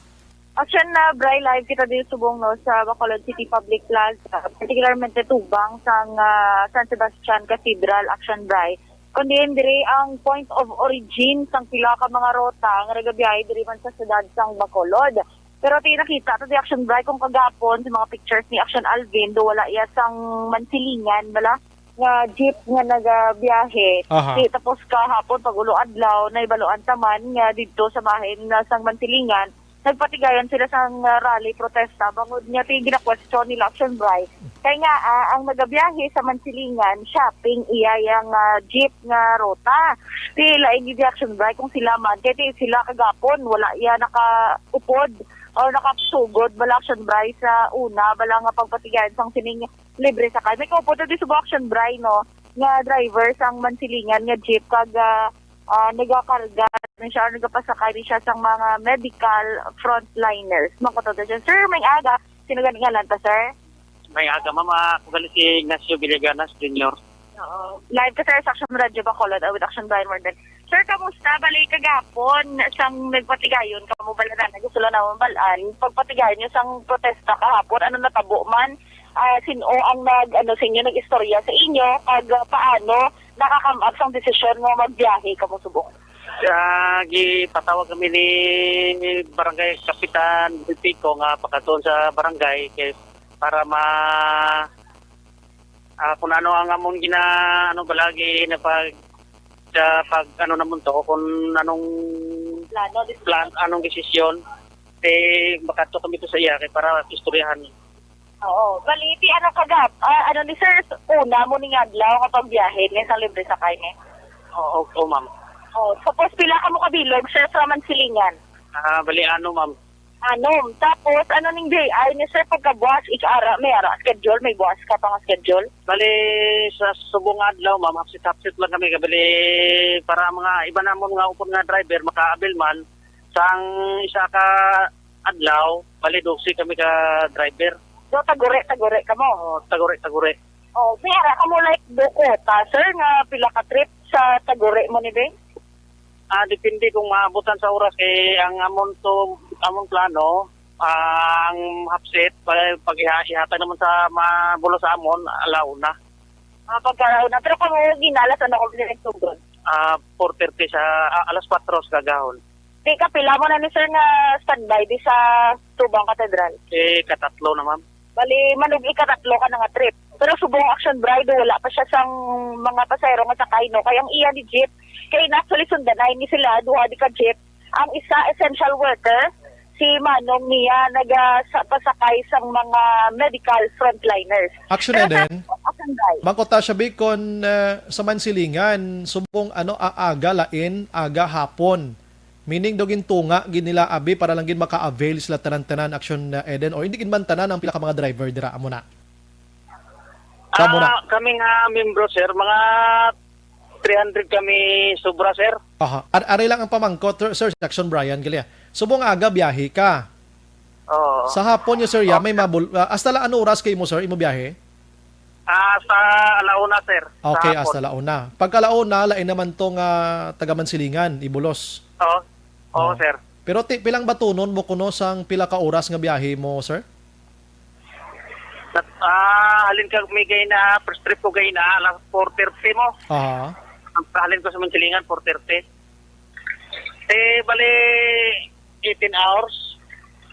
Action na, Bri, live kita dito subong, no, sa Bacolod City Public Plaza, particularmente tubang sang, ah, San Sebastian Cathedral, Action Bri. Kundi diri ang point of origin sang pila ka mga rota nga nagabiyahe diri man sa siyudad sang Bacolod. Pero ti nakita to di Action Bri kung kagapon sa mga pictures ni Action Alvin, do wala iya sang Mansilingan bala nga jeep nga nagabiyahe. Aha. Di, tapos kahapon pag ulo adlaw, nahibaluan ta man nga didto sa bahin na sang Mansilingan, nagpatigayon sila sang, ah, rally protesta bangod nga ti gina-question nila Action Bri. Kay nga, ah, ang nagabiyahe sa Mansilingan, shopping iya yang, ah, jeep nga ruta. Ti lain gid Action Bri kung sila man, kay ti sila kagapon wala iya nakaupod or nakasugod bala Action Bri sa una bala nga pagpatigayon sang sining libre sakay. May kaupod na di subong Action Bri, no, nga driver sang Mansilingan nga jeep kag, ah, ah, nagakarga ni siya or nagapasakay ni siya sang mga medical frontliners. Makutod siya. Sir, may aga. Sino gani ngalan ta, sir? May aga, ma'am. Ah, ako gali si Ignacio Villaganas Junior. Oo. Live ka, sir, sa Action Radio Bacolod, ah, with Action Brian Morden. Sir, kamusta? Bali, kagapon, sang nagpatigayon, kamo bala na, gusto lang naman balaan, pagpatigayon niyo sang protesta kahapon, ano natabo man? Ah, sino ang nag, ano, sa inyo, nag-istorya sa inyo? Kag, ah, paano nakakam-, up sang desisyon nga magbiyahe kamo subong? Ah, gipatawag kami ni Barangay Kapitan Bultico nga pakadtuon sa barangay kay para ma-, ah, kung ano ang amon gina-, ano bala, ginapag-, sa pag, ano naman to, kung anong Plano, desisyon. Plan, anong desisyon, eh, makadto kami to sa iya kay para istoryahan. Oo. Bali, ti ano kagap-, ah, ano ni sir, una mo ning adlaw nga pagbiyahe ni sa libre sakay ni? Oo, oo, ma'am. Oh, tapos pila ka mo kabilog, sir, sa Mansilingan? Ah, bali, ano, ma'am? Anom. Tapos, ano ning day ay ni sir, pagkabuas, ik-, ara, may ara schedule, may buas ka pa nga schedule? Bali, sa subong adlaw, ma'am, hapsit-hapsit lang kami. Bali, para mga iba namon nga upod nga driver, makaabil man, sang isa ka adlaw, bali, dose kami ka driver. So, taguri, taguri ka mo? Oh, taguri, taguri. Oh, may ara ka mo, like, do kota, sir, nga pila ka trip sa taguri mo ni, Bing? Ah, depende kung maabutan sa oras kay ang amon to, amon plano, ah, ang hapsit, pa-, pag iha-, ihatag naman sa mabulo sa amon, alaw na. Ah, pagkalauna. Pero kamo, ginalas, ano, kung pinagtugod? Ah, four thirty sa, ah, alas kwatro sa gagahon. Di ka, pila mo na ni sir nga standby di sa Tubang Katedral? Eh, katatlo na, ma'am. Bali, manug ikatatlo ka na nga trip. Pero subong Action Bride, wala pa siya sang mga pasahero nga sakay, no? Kay ang iya ni jeep, kay actually sundanay ni sila, duha di ka jeep. Ang isa, essential worker, si Manong niya, naga-, sa-, pasakay sang mga medical frontliners. Action Pero sa Eden, Action Bride. Mangkot ta siya, Bi, kon, ah, sa Mansilingan, subong, ano, a-, aga lain, aga hapon. Meaning, daw gintunga gid nila, abi, para lang gid maka-avail sila tanan-tanan, Action, ah, Eden, o hindi gid man tanan ang pila ka mga driver dira, amo na. Sa amo na. Ah, kami nga membro, sir, mga three hundred kami sobra, sir. Aha. Ar-, ari lang ang pamangkot, Sir, Sir Jackson Brian, gali, ah. Subong aga, biyahe ka. Oo. Sa hapon niyo, sir, ya, may mabul-, ah, hasta la ano oras kayo mo, sir, imo biyahe? Ah, sa alauna, sir. Sa Okay, hapon. Hasta launa. Pagka launa, lain naman to nga taga Mansilingan, Ibulos. Oo. Oo, Oo. Sir. Pero ti-, pilang batunon mo kuno sang pila ka oras nga biyahe mo, sir? Nat-, ah, halin kag may gay na, first trip ko gay na, alas four thirty mo. Aha. Ang halin ko sa Mansilingan, four thirty. Eh, bali, eighteen hours.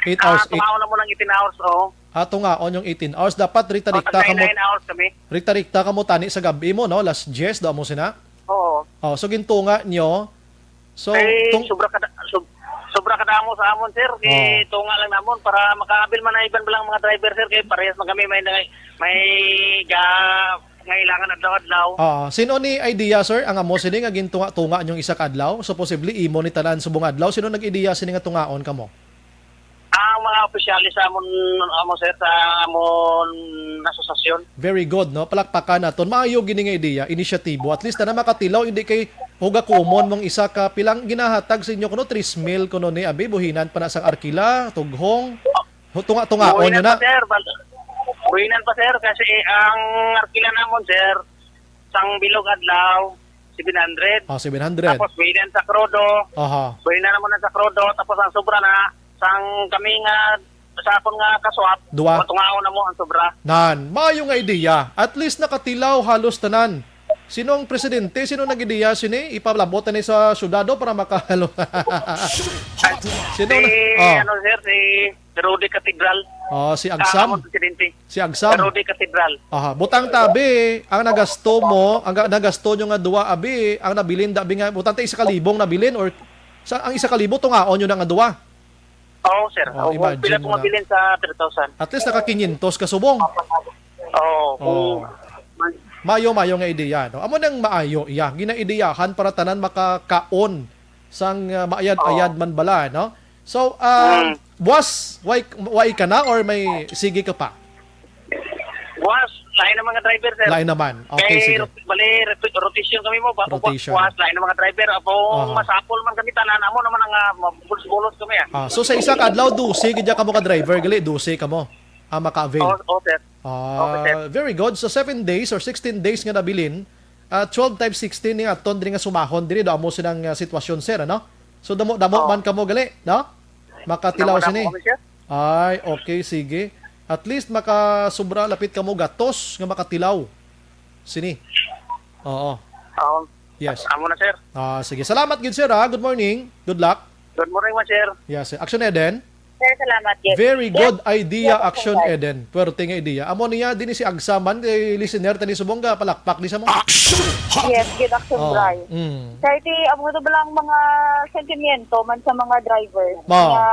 Eight Ah, hours, eight tumaon na mo ng eighteen hours, oh. Ah, tungaon yung eighteen hours. Dapat rita-rikta Oh, tag ka mo, nine hours kami. Rita-rikta ka mo tani sa gabi mo, no? Alas diyes, daw mo sina? Oo. Oh, so gintunga nyo. So, Ay, tung- sobra kada, sob-, sobra kadamo sa amon, sir. Oh. Gitunga lang namon para makaabil man ang iban lang mga driver, sir. Kay parehas man kami may, may ga-, ngailangan adlaw-adlaw. Ah, sino ni idea, sir, ang amo sini nga gintunga-tunga ninyong isa ka adlaw? So, posible imo ni tanan subong adlaw. Sino nag-ideya sini nga tungaon kamo? Ang mga opisyales sa amon, amo, sir, sa amon asosasyon. Very good, no? Palakpakan naton. Maayo gini nga ideya, inisyatibo. At least na makatilaw, hindi kay hugakumon mong isa ka pilang ginahatag sa inyo kuno, tres mil kuno ni abi, buhinan pa na sang arkila, tughong. Hu-, tunga-tungaon Buhinan nyo na. pa, sir. Bal-, buhinan pa, sir, kasi ang arkila namon, sir, sang bilog adlaw, seven hundred. Ah, seven hundred. Tapos buhinan sa krudo. Aha. Buhinan naman sa krudo, tapos ang sobra na, sang kami nga, sa akon nga kaswap, Dua. Patungaon na mo ang sobra. Nan, maayo nga ideya. At least nakatilaw halos tanan. Sino ang presidente? Sino nag-ideya sini? Ipalabot na ni sa syudado para makahalo. Sino Si, na? Ah. ano, sir, si Rudy Cathedral. Oh, si Ah, Agsam? amon presidente. Si Agsam? Rudy Cathedral. Aha, butang ta, abi, ang nagasto mo, ang ga-, nagasto nyo nga duwa, abi, ang nabilin, da, abi, nga, butang ta, isa ka libong nabilin, or sa, ang isa ka libo, tungaon nyo na nga duwa? Oo, sir. Oh, Oo, imagine pila mo po na. mabilin sa three thousand? At least naka quinientos ka subong. Oo, kung Oh. Mayo-mayo nga ideya, no? Amo nang maayo, iya. Ginaideyahan para tanan makakaon sang, ah, maayad-ayad Oo. man bala, no? So, ah, Mm. buwas, way, way ka na or may sige ka pa? Buwas, lain ang mga driver, sir. Lain naman. Okay, Kay sige. rot-, bali, rot-, rotation kami mo. Ba-, Rotation. Buwas, lain ang mga driver. Apo, Aha. masapol man kami, tanan mo naman ang, ah, mabulos-bulos kami, ah. Ah, so, sa isa ka adlaw, dose gid ya kamo ka driver, gali, dose kamo ang maka-avail. Oo, oo, sir. Ah, Okay, sir. very good. So, seven days or sixteen days nga nabilin, ah, twelve times sixteen ni aton diri nga sumahon diri, do amo silang, ah, sitwasyon, sir, ano? So, damo-damo Oo. man kamo gali, no? Makatilaw Damo-damo sini. kami, sir. Ay, okay, sige. At least makasubra lapit kamo gatos nga makatilaw sini. Oo. Oo. Yes. Amo na, sir. Ah, sige. Salamat gid, sir, ha. Good morning. Good luck. Good morning, ma, sir. Yes, sir. Action Eden. Sir, salamat, yes. Very Yes, good idea, yes, Action sir. Eden. Puwerte nga idea. Amo niya, din si Agsaman, kay listener, tani subong ga, palakpak, di sa mo? Action Hotline! Yes, good action, Oh, Bri. mm. Kaya ti, amo ito ba lang mga sentimiento man sa mga driver? Ma. Nga,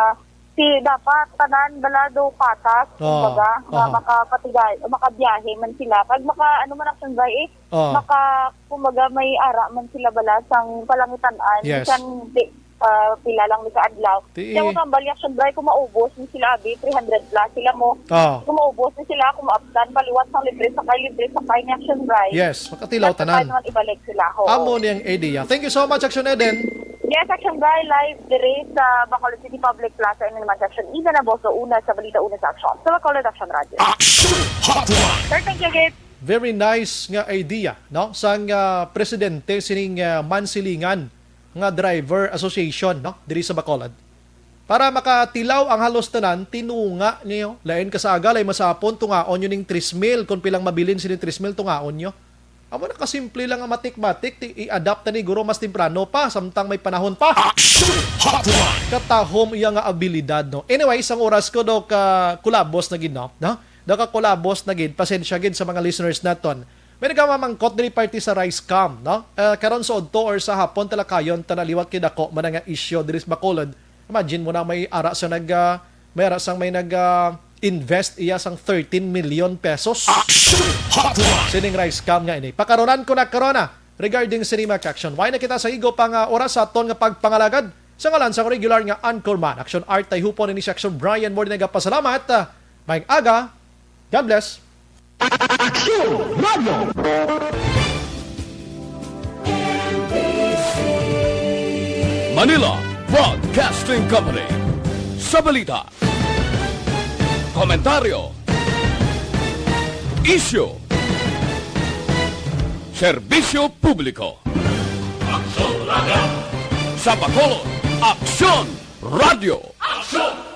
si, dapat, tanan, balado, patas, Oh, kumbaga, nga aha. makapatigay, makabiyahe man sila. Pag maka, ano man, Action Bri, eh, Oh. maka, kumbaga, may ara man sila bala sang palangitan-an. Yes. Bisan di, ah, pila lang ni ka adlaw. Ti- Kaya mo tambal ni Action Bri, kung maubos ni sila, abi, three hundred plus sila mo. Oh. Kung maubos ni sila, kung maabtan, paliwat sang libre sakay, libre sakay ni Action Bri. Yes, makatilaw Mas tanan. naman ibalik sila, ho. Amo niyang idea. Thank you so much, Action Eden. Yes, Action Bri, live dire sa Bacolod City Public Plaza, ini naman sa Action Eden, ang boss, una sa balita, una sa action. Sa Bacolod Action Radio. Action Hotline! Sir, thank you, Gabe. Very nice nga idea, no? Sang, ah, presidente sining, ah, Mansilingan nga Driver Association, no? Diri sa Bacolod. Para makatilaw ang halos tanan, tinunga niyo. Lain ka sa aga, lain masapon, tungaon nyo ning tres mil. Kung pilang mabilin sini tres mil, tungaon nyo. Amo na kasimple lang nga matik-matik, ti-, i-adapt na ni guro mas temprano pa, samtang may panahon pa. Action Hotline! Katahom iya nga abilidad, no? Anyways, ang oras ko, Doc, ah, kulabos na gid, no? No? Nakakulabos na gid. Pasensya gid sa mga listeners naton. May nagamamangkot diri parte sa Rice Cam, no? Ah, karon sa udto or sa hapon, talakayon ta na liwat kay dako man nga issue diri sa Bacolod. Imagine mo na may ara sa nag, ah, may ara sang may nag, ah, invest iya sang thirteen million pesos. Action Hotline! Sining Rice Cam nga ini. Pakaronan ko na karona regarding cinema action. Why na kita sa igo pa nga oras sa aton nga pagpangalagad sa ngalan sa regular nga anchorman. Action Art Tayhupon ini si Action Brian mo din nagapasalamat. Ah, maayong aga. God bless. Action Radio. Manila Broadcasting Company. Sa balita, komentaryo, isyu, serbisyo publiko. Aksyon Radio! Sa Bacolod, Aksyon Radio! Aksyon!